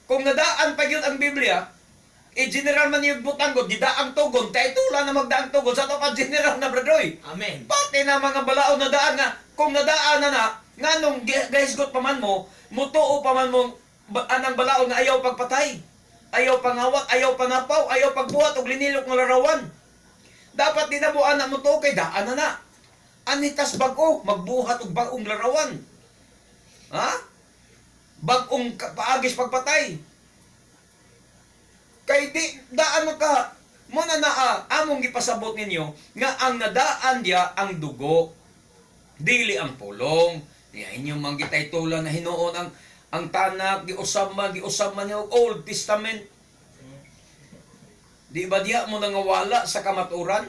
Speaker 1: kung nadaan pa yun ang Biblia, eh general man yung butanggod, gidaang tugon, kay tula na magdaang tugon, sa to pa general na, bradoy.
Speaker 2: Amen.
Speaker 1: Pati na mga balaod na daan nga, kung nadaan na na, nganong gahisgot pa man mo, mutuo pa man mo, anang balaod nga ayaw pagpatay, ayaw pangawat, ayaw panapaw, ayaw pagbuhat, og linilok nga larawan. Dapat di na mo anak mo to, kay daan na na. Anitas bag-o, magbuhat og bag-ong larawan. Ha? Bag-ong paagis pagpatay. Kay di daan mo ka mo na naa among gipasabot ninyo nga ang nadaan diya ang dugo, dili ang pulong. Niya inyong manggitay tulan na hinuon ang Tanak giusab man niya og Old Testament. Di ba diya mo nangawala sa kamaturan?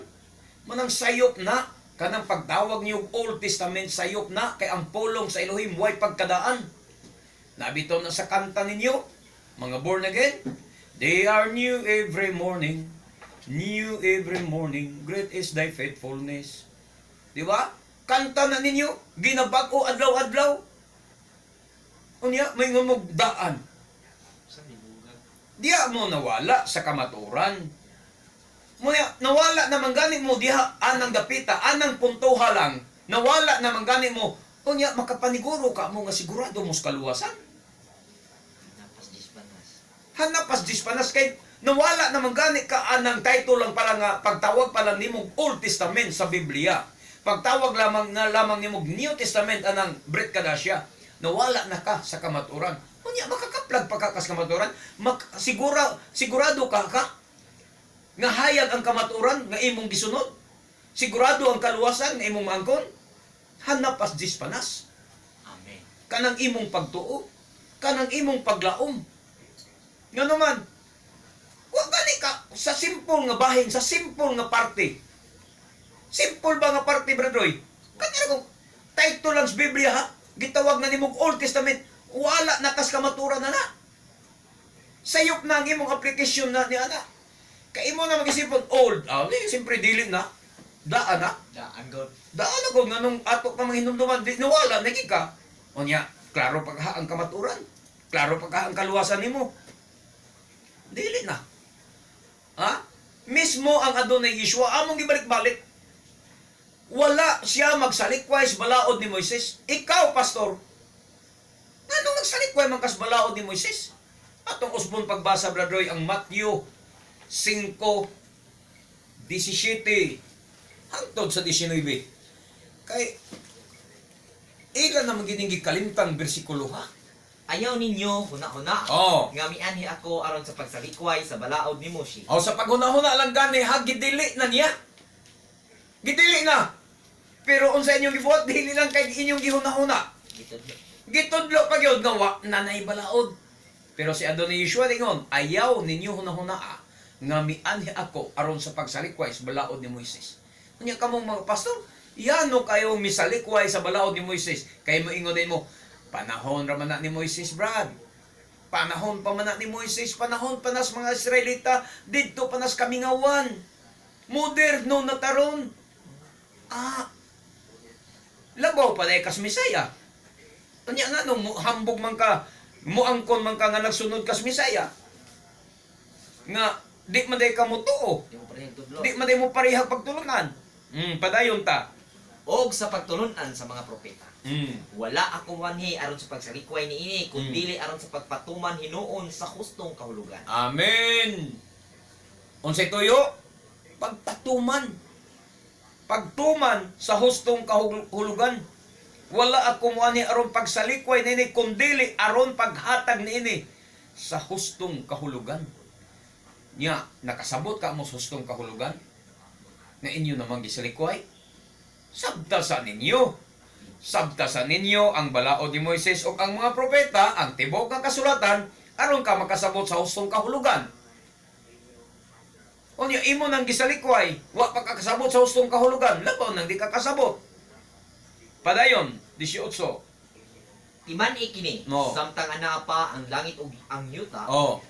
Speaker 1: Manang sayop na kanang pagtawag niyo og Old Testament, sayop na kay ang pulong sa Elohim way pagkadaan. Nabitaw na sa kanta ninyo, mga born again. They are new every morning, new every morning, great is thy faithfulness. Di ba? Kanta na ninyo, ginabag-o adlaw-adlaw. Unya, may daan. Diya mo nawala sa kamaturan. Munya, nawala naman gani mo diha anang dapita, anang puntoha lang. Nawala naman gani mo. Unya, makapaniguro ka mo nga sigurado mo sa kaluwasan.
Speaker 2: Napas dispanas.
Speaker 1: Hanapas dispanas kay nawala naman gani ka anang title lang pala nga pagtawag pa lang nimong Old Testament sa Biblia. Pagtawag lamang na lamang nimong New Testament anang Brit Kadasya. Nawala na ka sa kamaturan. Unya makakaplag pa ka kas kamaturan, sigurado ka ka nga hayag ang kamaturan nga imong gisunod. Sigurado ang kaluwasan nga imong maangkon. Hanapas dispanas
Speaker 2: Amen.
Speaker 1: Kanang imong pagtuo, kanang imong paglaom. Nga naman, wa gani ka sa simple nga bahin, sa simple nga parte. Simple ba nga parte, Brother Roy? Kanya kung title lang sa Biblia ha, gitawag na nimong Old Testament, wala na kas kamaturan na na. Sayop na ang imong application na ni ana. Kay imo na mag-isipon, old, di, siyempre dili na. Daan na.
Speaker 2: Daan God.
Speaker 1: Daan ako nga nung ato pa mga hinumduman, di nawala, naging ka. O niya, klaro pagha ang kamaturan. Klaro pagha ang kaluwasan nimo. Dili na. Ha? Mismo ang Adonai Yeshua, among gibalik-balik. Wala siya magsalikway sa balaod ni Moises. Ikaw, pastor, nganong nagsalikway man kas balaod ni Moises? Atong usbon pagbasa, Brother Roy, ang Matthew 5:17 hangtod sa 19. Kay ila naman gining gikalimtang bersikulo ha.
Speaker 2: Ayaw ninyo huna-huna
Speaker 1: Oh.
Speaker 2: nga mianhi ako aron sa pagsalikway sa balaod ni Moshe.
Speaker 1: O sa paghuna-huna lang gani ha, gidili na niya. Gidili na. Pero unsa inyong gibuhat, dili lang kay inyong gihuna-huna.
Speaker 2: Gitudlo.
Speaker 1: Gitudlo pa gyud nga wa na nay balaod. Pero si Adonai Yeshua ningon, ayaw ninyo hunahunaa nga mianhi ako aron sa pagsalikway sa balaod ni Moises. Unya kamong mga pastor, yano kayo misalikway sa balaod ni Moises? Kay moingon din mo, panahon ra man na ni Moises, Brad. Panahon pa man na ni Moises, panahon pa nas mga Israelita, didto pa nas kamingawan. Moderno na taron. Labaw pa dahil kas Misaya. Unya nga nung hambog man ka, muangkon man ka nga nagsunod kas Misaya. Nga di man day ka motuo.
Speaker 2: Di mo parehang tudlo.
Speaker 1: Di man day mo parehag pagtulungan. Padayon ta.
Speaker 2: Og sa pagtulunan sa mga propeta. Wala ako wanhi aron sa pagsalikway niini, kun dili aron sa pagpatuman hinuon sa hustong kahulugan.
Speaker 1: Amen. Unsay tuyo? Pagpatuman. Pagtuman sa hustong kahulugan. Wala ako moani aron pagsalikway nini, kundili aron paghatag niini sa hustong kahulugan. Nya, nakasabot ka mo sa hustong kahulugan? Na inyo namang gisalikway? Sabta sa ninyo. Sabta sa ninyo ang balaod ni Moises ug ang mga propeta, ang tibok nga kasulatan, aron ka makasabot sa hustong kahulugan. Unya imo nang gisalikway, wa pa ka kasabot sa hustong kahulugan, labaw nang di ka kasabot. Padayon, 18.
Speaker 2: Timan-i kini,
Speaker 1: No.
Speaker 2: samtang anaa pa ang langit ug ang yuta,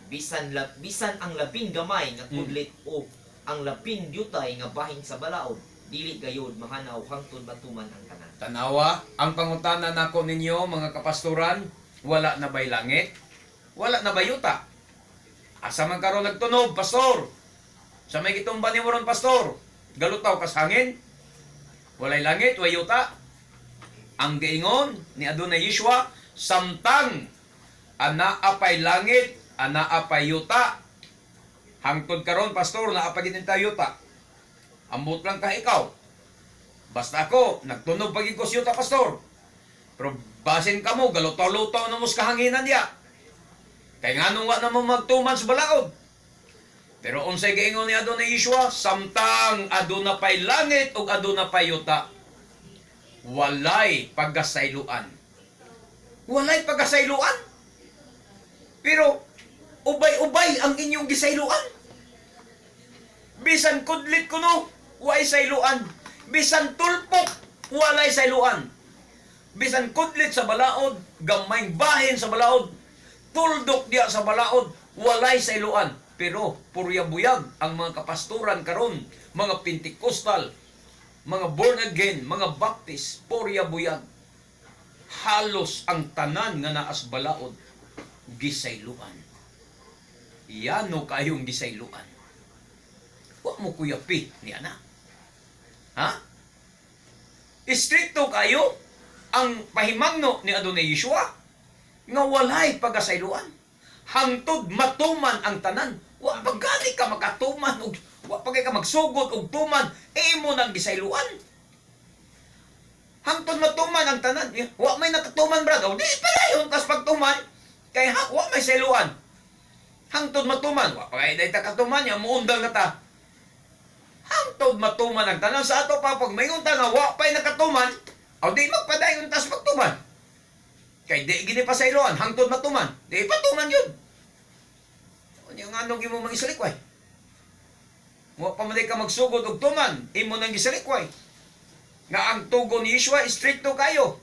Speaker 2: bisan ang labing gamay nga kudlit o ang labing yutay nga bahin sa balaod, dili gayod mahanaw hangtod matuman ang tanan.
Speaker 1: Tanawa, ang pangutana nako ninyo mga kapastoran, wala na ba'y langit? Wala na ba yuta? Asa man karon nagtunob, pastor? Sa may gitumba nimo ron, pastor? Galutaw kas hangin? Walay langit, way yuta. Ang giingon ni Adonai Yeshua, samtang anaa pa'y langit, anaa pa'y yuta. Hangtod karon, pastor, naa pa gid tayo yuta. Ambot lang ka ikaw. Basta ako, nagtunog pagig ko sa yuta, pastor. Pero basin ka mo, galutaw-lutaw na mo sa kahanginan diya. Kay nganong wa na mo magtuman sa balaod. Pero unsay giingon ni Adonai Yeshua, samtang aduna pa'y langit ug aduna pa'y yuta, walay pagkasayloan. Walay pagkasayloan. Pero ubay-ubay ang inyong gisayloan. Bisan kudlit kuno, way sayloan. Bisan tulpok, walay sayloan. Bisan kudlit sa balaod, gamayng bahin sa balaod, tuldok diya sa balaod, walay sayloan. Pero purya buyag ang mga kapastoran karon, mga Pentecostal, mga born again, mga Baptist, purya buyag. Halos ang tanan nga naas balaod, gisayloan. Yano kayong gisayloan. Wa mo kuyapi ni ana. Ha? Istrikto kayo ang pahimangno ni Adonai Yeshua nga walay pagasayloan. Hangtod matuman ang tanan. Wa pa gani ka makatuman og wa pa ka magsugod og tuman, imo nang gisayloan. Hangtod matuman ang tanan. Wa may nakatuman, brad. O di padayon kas pagtuman kay ha, wa may sayloan. Hangtod matuman, wa pa kay day ta katuman ya muundang na ta. Hangtod matuman ang tanan sa ato pa pag maingon ta nga wa pa'y nakatuman, o di magpadayon tas pagtuman. Kay di gini pa sa iloan, hangtod matuman. Di patuman yun. Unya nga nung imo mangisalikway. Wa pa man ka magsugod og tuman, imo nang gisalikway. Nga ang tugon ni Yeshua, istrikto kayo.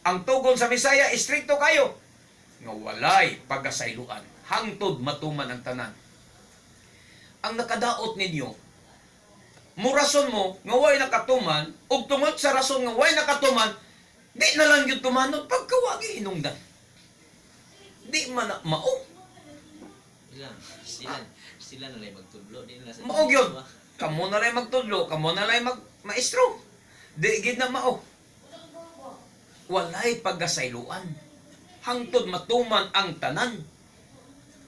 Speaker 1: Ang tugon sa Mesaya, istrikto kayo. Nga walay pagkasayloan, hangtod matuman ang tanan. Ang nakadaot ninyo, murason mo nga way nakatuman, ug tungod sa rason nga way nakatuman, di na lang yung tumanod pagkawagi hinungdan. Di man na mao.
Speaker 2: Sila, sila, sila na lang magtudlo, di na sa
Speaker 1: Mao gyud. Kamo na lang magtudlo, kamo na lang mag maestro. Di gid na mao. Walay pagkasayloan. Hangtod matuman ang tanan.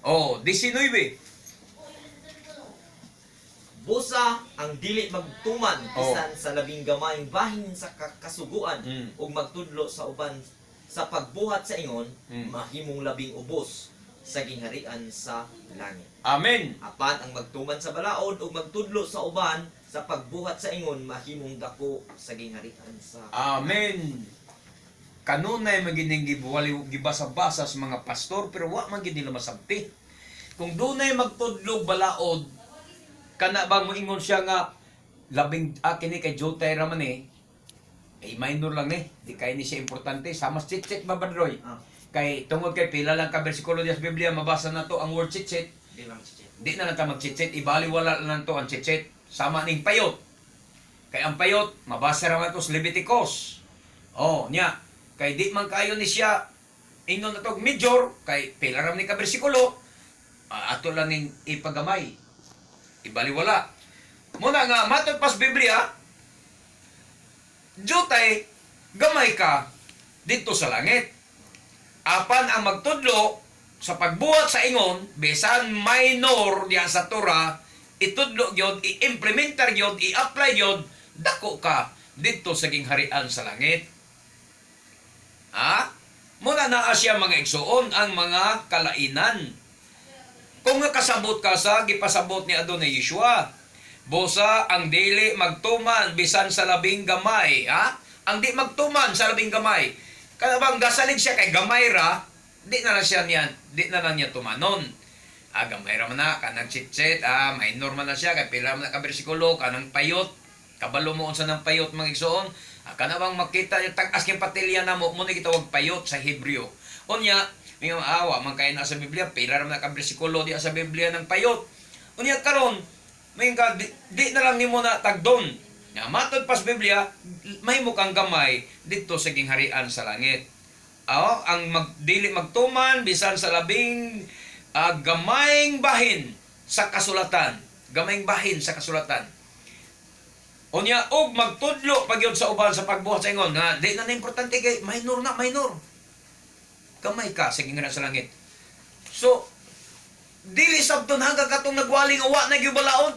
Speaker 1: Oh, 19.
Speaker 2: Busa ang dili magtuman bisan sa labing gamayng bahin sa kasuguan ug magtudlo sa uban sa pagbuhat sa ingon, mahimong labing ubos sa gingharian sa langit.
Speaker 1: Amen.
Speaker 2: Apan ang magtuman sa balaod ug magtudlo sa uban sa pagbuhat sa ingon, mahimong dako sa gingharian sa
Speaker 1: Amen. Kanunay magining gibuwali gibasa-basa sa mga pastor pero wa man gid nila masabti. Kung dunay magtudlog balaod, kana bang moingon siya nga labing kini kay jutay ra man eh. Ay minor lang ni, di kay ni siya importante. Sama chit-chit ba Badroy? Kay tungod kay pila lang ka bersikulo diya sa Biblia mabasa na to ang word chit-chit.
Speaker 2: Di lang chichit.
Speaker 1: Di na lang ta mag-chit-chit, ibaliwala lang to ang chit-chit. Sama ning payot. Kay ang payot, mabasa ra man to sa Leviticus. Oh, nya. Kay di man kayo ni siya ingon na tog major kay pila ra man ni ka bersikulo, ato lang ning ipagamay. Ibaliwala. Muna nga matod pas Biblia, jutay gamay ka dito sa langit. Apan ang magtudlo sa pagbuhat sa ingon, bisan minor diya sa Torah, Itudlo gyud, i-implementar gyud, i-apply gyud, dako ka didto sa gingharian sa langit. Ha? Muna naa siya, mga igsuon, ang mga kalainan. Kung nakasabot ka sa gipasabot ni Adonai Yeshua, busa ang dili magtuman bisan sa labing gamay, ha? Ang di magtuman sa labing gamay. Kana bang gasalig siya kay gamay ra, di na lang siya niya, di na lang niya tumanon. Ah, gamay ra man na, kanang chitchet, ah, minor man na siya, kay pila man na ka bersikulo, kanang payot, kabalo mo unsa nang payot, mga igsuon. Ah, kana bang makita yung tag-as kay patilya na mo, mo ni gitawag payot sa Hebreo. Unya, may awa man kay na sa Biblia, pila ra man na ka bersikulo di sa Biblia ng payot. Unya karon, may ka di na lang nimo na tagdon. Nga matod pas Biblia, mahimo kang gamay didto sa gingharian sa langit. Aw, ang magdili magtuman bisan sa labing gamayng bahin sa kasulatan, gamayng bahin sa kasulatan. Unya og magtudlo pagyud sa uban sa pagbuhat sa ingon nga di na na importante kay minor na minor. Gamay ka sa gingharian sa langit. So dili sabton hanggang katong nagwali nga wa na gyud balaod.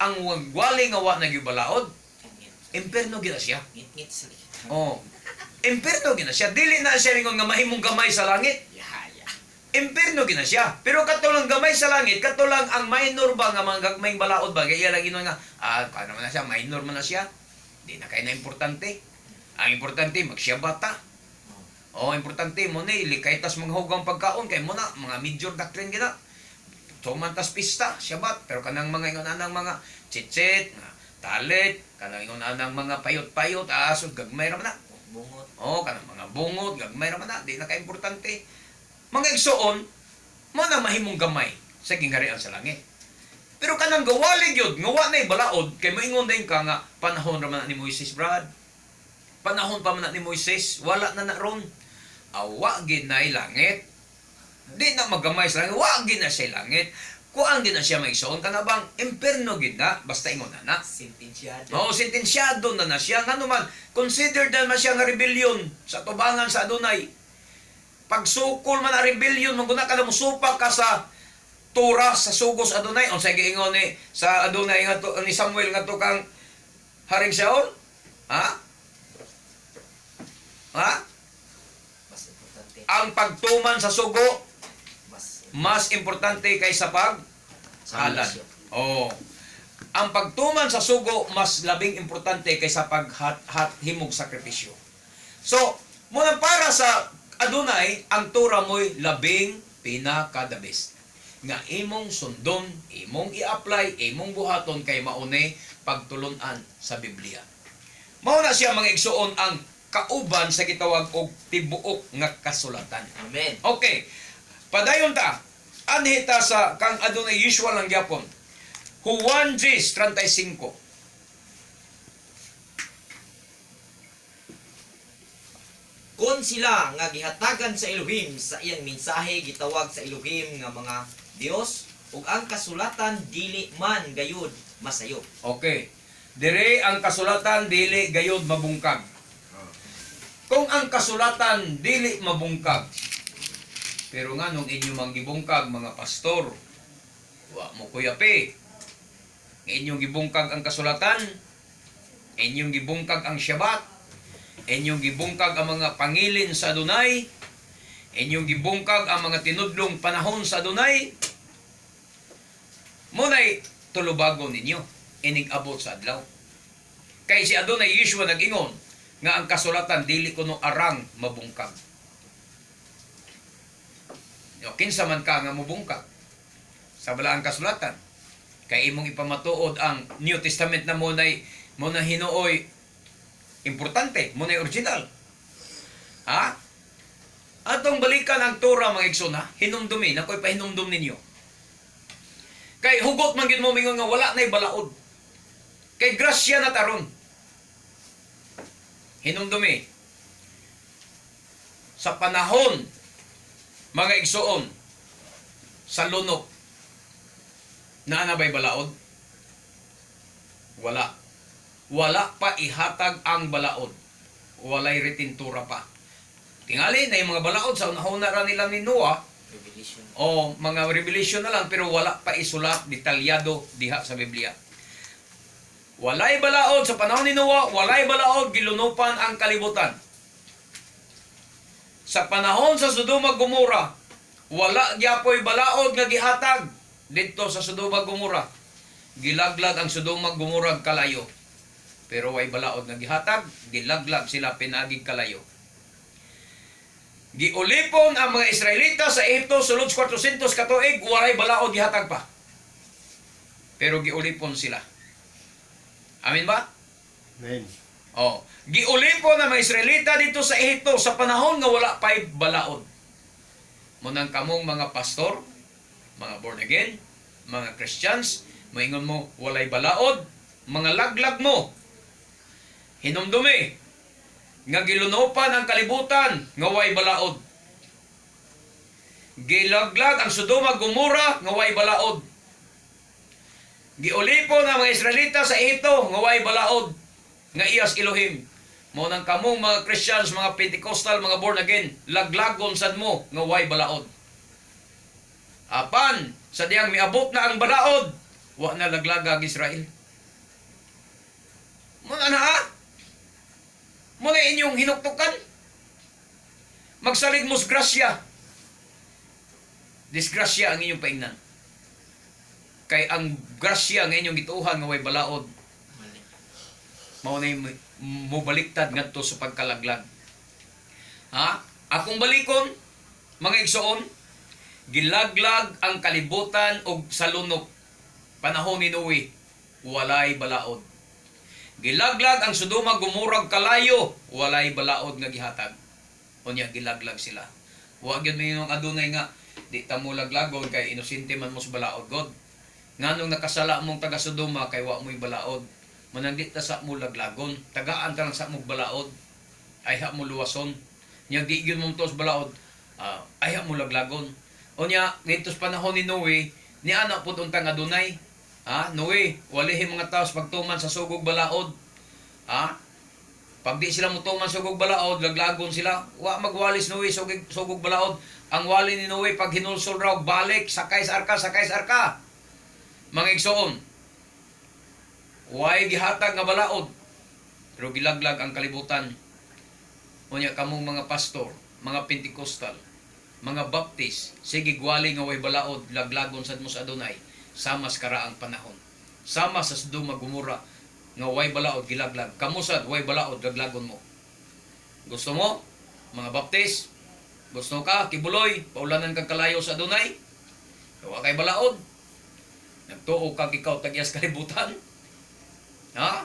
Speaker 1: Ang wagwali nga wa na gyud balaod, imperno gyud na siya.
Speaker 2: Ngit-ngit sa likod.
Speaker 1: Oh. Imperno gyud na siya. Dili na siya ingon nga mahimong gamay sa langit.
Speaker 2: Yeah.
Speaker 1: Imperno gyud na siya. Pero kato lang gamay sa langit, kato lang ang minor ba nga mga gagmayng balaod ba kay iya lang ingon nga paano man na siya, minor man na siya. Di na kay na importante. Ang importante magsiyabata. Oh, importante mo ni likay tas mga hugang pagkaon kay mo na mga major doctrine gina. Tuman tas pista, Shabbat, pero kanang mga ingon anang mga chitchit, nga talit, kanang ingon anang mga payot-payot, aso gagmay ra man na.
Speaker 2: Bungot.
Speaker 1: Oh, kanang mga bungot, gagmay ra man na, di na ka-importante. Mga igsuon, mo na mahimong gamay sa gingharian sa langit. Pero kanang gawali gyud, nga wa na'y balaod, kay moingon din ka nga panahon ra man na ni Moises, Brad. Panahon pa man na ni Moises, wala na na ron. Awa gid na'y langit. Di na magamay sa langit, wa gid na siya langit. Kuan gid na siya, maigsoon, kana bang imperno gid na, basta ingon na na.
Speaker 2: Sentensyado.
Speaker 1: Oo, sentensyado na na siya. Nga naman, considered na man siya nga rebellion sa tubangan sa Adonai. Pagsukol man na rebellion, mangguna ka na musupak ka sa Torah, sa sugos Adonai. Unsay giingon ni sa Adonai nga to, ni Samuel nga to kang Haring Saul? Ha? Ha?
Speaker 2: Mas importante.
Speaker 1: Ang pagtuman sa sugo
Speaker 2: Mas
Speaker 1: mas importante kaysa pag halad. Oo. Ang pagtuman sa sugo mas labing importante kaysa paghat himog sakripisyo. So, muna para sa Adonai, ang Torah mo'y labing pinaka the best. Nga imong sundon, imong i-apply, imong buhaton kay maune pagtulunan sa Biblia. Mao na siya, mga igsuon, ang kauban sa gitawag og tibuok nga kasulatan.
Speaker 2: Amen.
Speaker 1: Okay. Padayon ta. Anhi ta sa kang Adonai Yeshua lang gyapon. Juan 10:35.
Speaker 2: Kon sila nga gihatagan sa Elohim sa iyang mensahe gitawag sa Elohim nga mga Dios ug ang kasulatan dili man gayud masayo.
Speaker 1: Okay. Dire ang kasulatan dili gayod mabungkag. Kung ang kasulatan dili mabungkag, pero nga nung inyo mang gibungkag, mga pastor, wa mo kuyapi. Nga inyong gibungkag ang kasulatan, inyong gibungkag ang Shabbat, inyong gibungkag ang mga pangilin sa Adonai, inyong gibungkag ang mga tinudlong panahon sa Adonai, muna'y tulubagon ninyo, inig abot sa adlaw. Kay si Adonai Yeshua nag-ingon nga ang kasulatan dili kuno arang mabungkag. O, kinsa man ka nga mubungkag sa balaang kasulatan, kay imong ipamatuod ang New Testament na mo na hinuoy importante, mo nay original. Ha? Atong balikan ang Torah, mga igsoon, ha? Hinumdumi, nakoy pahinumdum ninyo. Kay hugot man gyud mo mingon nga wala na'y balaod. Kay grasya na taron. Hinumdumi. Sa panahon, mga igsoon, sa lunok, naa na ba'y balaod? Wala. Wala pa ihatag ang balaod. Walay retintura pa. Tingali na yung mga balaod sa unahuna ra nila ni Noah.
Speaker 2: Revelation.
Speaker 1: O mga revelation na lang, pero wala pa isulat detalyado diha sa Biblia. Walay balaod sa panahon ni Noah, walay balaod, gilunupan ang kalibutan. Sa panahon sa Sodoma Gomora, wala gyapoy balaod nga gihatag didto sa Sodoma Gomora. Gilaglag ang Sodoma Gomora kalayo. Pero way balaod nga gihatag, gilaglag sila pinagig kalayo. Giulipon ang mga Israelita sa Ehipto sulod sa 400 ka tuig, walay balaod gihatag pa. Pero giulipon sila. Amin ba?
Speaker 3: Amen.
Speaker 1: Oh, giulipon ang mga Israelita dito sa Ehipto sa panahon nga wala pa'y balaod. Munang kamong mga pastor, mga born again, mga Christians, maingon mo walay balaod, mga laglag mo. Hinumdumi nga gilunopan ang kalibutan nga way balaod. Gilaglag ang Sodoma Gomora nga way balaod. Giulipon ang mga Israelita sa Ehipto nga way balaod nga iyas Elohim. Mao nang kamong mga Christians, mga Pentecostal, mga born again, laglagon sad mo nga way balaod. Apan sa diyang miabot na ang balaod, wa na laglaga ang Israel. Mo na na. Mo na inyong hinuktukan. Magsalig mos grasya. Disgrasya ang inyong paingnan. Kay ang grasya nga inyong gituohan nga way balaod,
Speaker 2: Mali.
Speaker 1: mao na yung mobaliktad ngadto sa pagkalaglag. Ha? Akong balikon, mga igsoon, gilaglag ang kalibutan og sa lunok panahon ni Noe, walay balaod. Gilaglag ang Sodoma Gomorra kalayo, walay balaod nga gihatag. Unya gilaglag sila. Wa gyud may adunay nga di ta mo laglagon kay inosente man mo sa balaod God. Nganong nakasala mong taga Sodoma kay wa mo'y balaod. Manang di ta sa mo laglagon, tagaan ta lang sa mo balaod. Ayha mo luwason. Nya di gyud mo tos balaod, ayha mo laglagon. Unya ngadto sa panahon ni Noe, ni ana pud untang adunay. Ha, Noe, walihi mga tao sa pagtuman sa sugog balaod. Ha? Pag di sila mutuman sugog balaod, laglagon sila. Wa magwalis Noe sugog, sugog balaod. Ang wali ni Noe pag hinulsol raw balik sakay sa arka, sakay sa arka. Mga igsoon, way gihatag nga balaod, pero gilaglag ang kalibutan. Unya kamong mga pastor, mga Pentecostal, mga Baptist, sige gwali nga way balaod, laglagon sad mo sa Adunay, sama sa karaang panahon. Sama sa Sodoma Gomora nga way balaod gilaglag. Kamo sad way balaod, laglagon mo. Gusto mo? Mga Baptist, gusto ka kibuloy, paulanan kag kalayo sa Adunay? Wa kay balaod. Nagtuo kag ikaw tagyas kalibutan. Ha?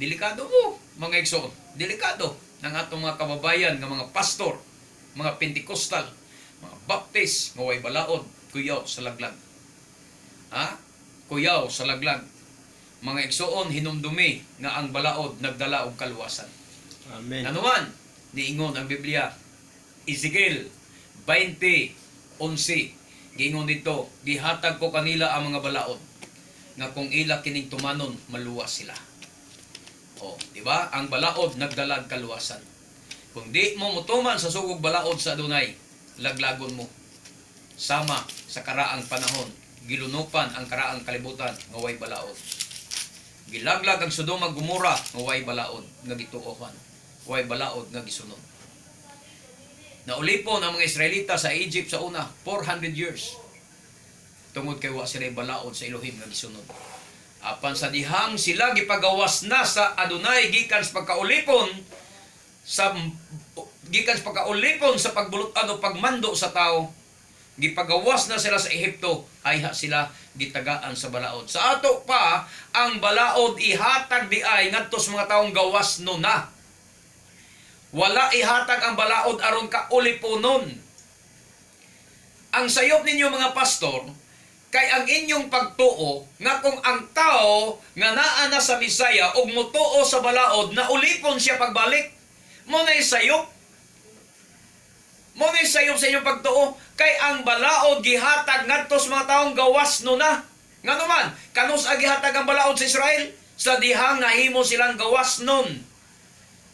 Speaker 1: Delikado mo, mga igsoon. Delikado ng atong mga kababayan, nga mga pastor, mga Pentecostal, mga Baptist, nga way balaod, kuyaw sa laglag. Ha? Kuyaw sa laglag. Mga igsoon, hinumdumi nga ang balaod nagdala og kaluwasan.
Speaker 3: Amen.
Speaker 1: Anuman, niingon ang Biblia, Ezekiel 20:11, giingon dito, gihatag ko kanila ang mga balaod, nga kung ila kining tumanon, maluwas sila. O, di ba? Ang balaod nagdalag kaluwasan. Kung di mo mutuman sa sugog balaod sa Adunay, laglagon mo. Sama sa karaang panahon, gilunupan ang karaang kalibutan nga way balaod. Gilaglag ang Sodoma Gomora nga way balaod nga gituohan, way balaod nga gisunod. Naulipon ang mga Israelita sa Egypt sa una 400 years. Tungod kay wa sila balaod sa Elohim nga gisunod. Apan sa dihang sila gipagawas na sa Adonai gikan sa pagkaulipon sa pagbulutan o pagmando sa tao, gipagawas na sila sa Ehipto, ayha sila gitagaan sa balaod. Sa ato pa, ang balaod ihatag di ay ngadto sa mga taong gawas no na. Wala ihatag ang balaod aron kauliponon. Ang sayop ninyo mga pastor, kay ang inyong pagtuo nga kung ang tao nga naa na sa Misaya ug motuo sa balaod na ulipon siya pagbalik. Mo na sayop. Mo na sayop sa inyong pagtuo kay ang balaod gihatag ngadto sa mga taong gawas no na. Ngano man, kanus ang gihatag ang balaod sa Israel sa dihang nahimo silang gawas nun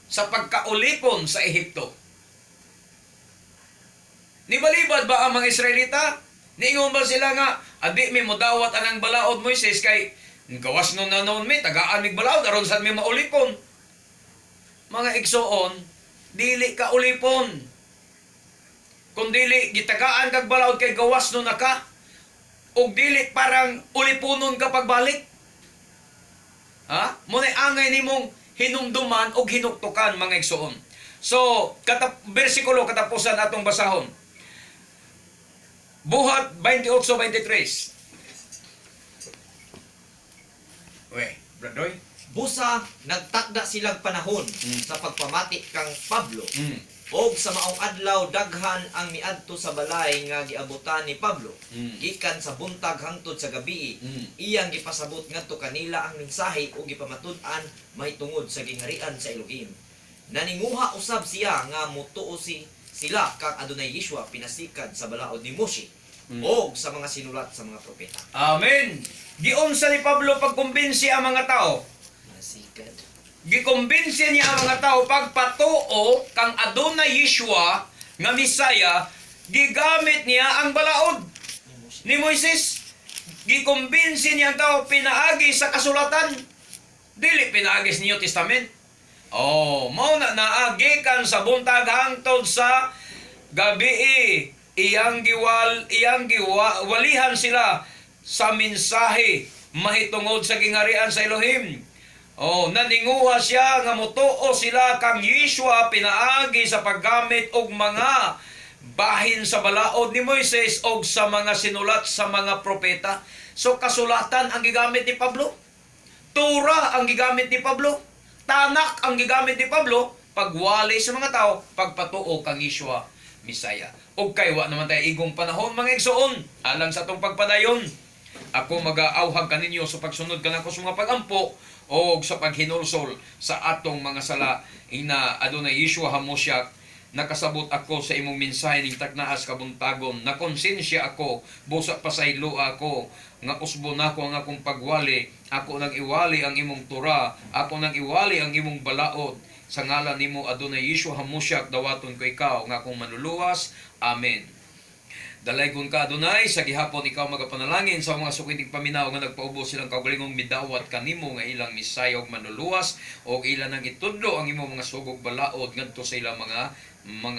Speaker 1: sa pagkaulipon sa Ehipto. Nibalibad ba ang mga Israelita? Niingon ba sila nga, adi mi modawat anang balaod, Moises, kay gawas nun na noon mi, tagaan mig balaod, aron sad mi maulipon. Mga igsoon, dili ka ulipon. Kung dili gitagaan kag balaod kay gawas nun na ka, ug dili parang uliponon ka pagbalik. Ha? Muna'y angay nimong hinumduman og hinuktukan, mga igsoon. So, bersikulo katapusan atong basahon. Buhat 28:23. We, Bradoy.
Speaker 2: Busa nagtakda silang panahon sa pagpamati kang Pablo. Og sa maong adlaw daghan ang miadto sa balay nga giabotan ni Pablo. Gikan sa buntag hangtod sa gabi, iyang gipasabot ngadto kanila ang mensahe ug gipamatud-an mahitungod sa gingharian sa Elohim. Naninguha usab siya nga motuo sila kang Adonai Yeshua pinasikad sa balaod ni Moshe og sa mga sinulat sa mga propeta.
Speaker 1: Amen. Giunsa ni Pablo pagkumbinsi ang mga tao?
Speaker 2: Pinasikad.
Speaker 1: Gikumbinsi niya ang mga tao pagpatuo kang Adonai Yeshua nga Misaya, gigamit niya ang balaod
Speaker 2: Ni Moshe.
Speaker 1: ni Moises. Gikumbinsi niya ang tao pinaagi sa kasulatan. Dili pinaagi sa New Testament. Oh, mao na naagikan sa buntag hangtod sa gabi, iyang giwalihan sila sa mensahe mahitungod sa gingharian sa Elohim. Oh, naninguha siya nga motuo sila kang Yeshua pinaagi sa paggamit og mga bahin sa balaod ni Moises og sa mga sinulat sa mga propeta. So kasulatan ang gigamit ni Pablo. Torah ang gigamit ni Pablo. Tanak ang gigamit ni Pablo pagwali sa mga tao, pagpatuo kang Yeshua Misaya. Og kay wa naman tayo igong panahon, mga igsoon, alang sa atong pagpadayon. Ako magaawhag kaninyo sa pagsunod kanako sa mga pagampo o sa paghinulsol sa atong mga sala. Ina Adonai Yeshua Hamosyak, nakasabot ako sa imong mensahe ning taknaas kabuntagon. Nakonsensya ako, busa pasaylo ako nga usbo nako ang akong pagwali. Ako nang iwali ang imong Tura, ako nang iwali ang imong balaod. Sa ngalan nimo, Adonai Yeshua Hamosyak, dawaton ko ikaw nga akong manluluwas. Amen. Dalaygon ka, Adonai, sa gihapon ikaw magapanalangin sa mga sukiting paminaw nga nagpaubos silang kaugalingong midawat kanimo nga ilang misaya og manluluwas og ilang nang itudlo ang imong mga sugog balaod ngadto sa ilang mga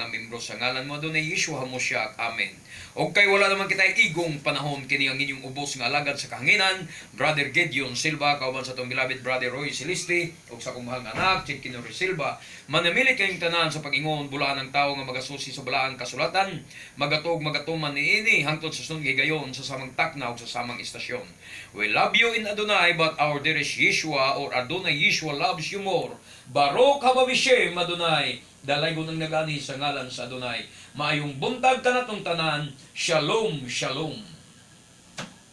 Speaker 1: membro. Sa ngalan mo, Adonai Yeshua Hamosyak. Amen. Og kay wala naman kita igong panahon, kini ang inyong ubos nga alagad sa kahanginan, Brother Gideon Silva, kauban sa atong beloved Brother Roy Celeste ug sa akong mahal nga anak Chief Kinori Silva. Manamilit kayong tanan sa pag-ingon bulaan ang tawo nga magasusi sa balaang kasulatan, magatog magatuman niini hangtod sa sunod nga higayon sa samang takna ug sa samang istasyon. We love you in Adonai, but our dearest Yeshua or Adonai Yeshua loves you more. Baruch haba bishem Adonai. Dalaygon ang nagani sa ngalan sa Adonai. Maayong buntag kanatong tanan. Shalom, shalom.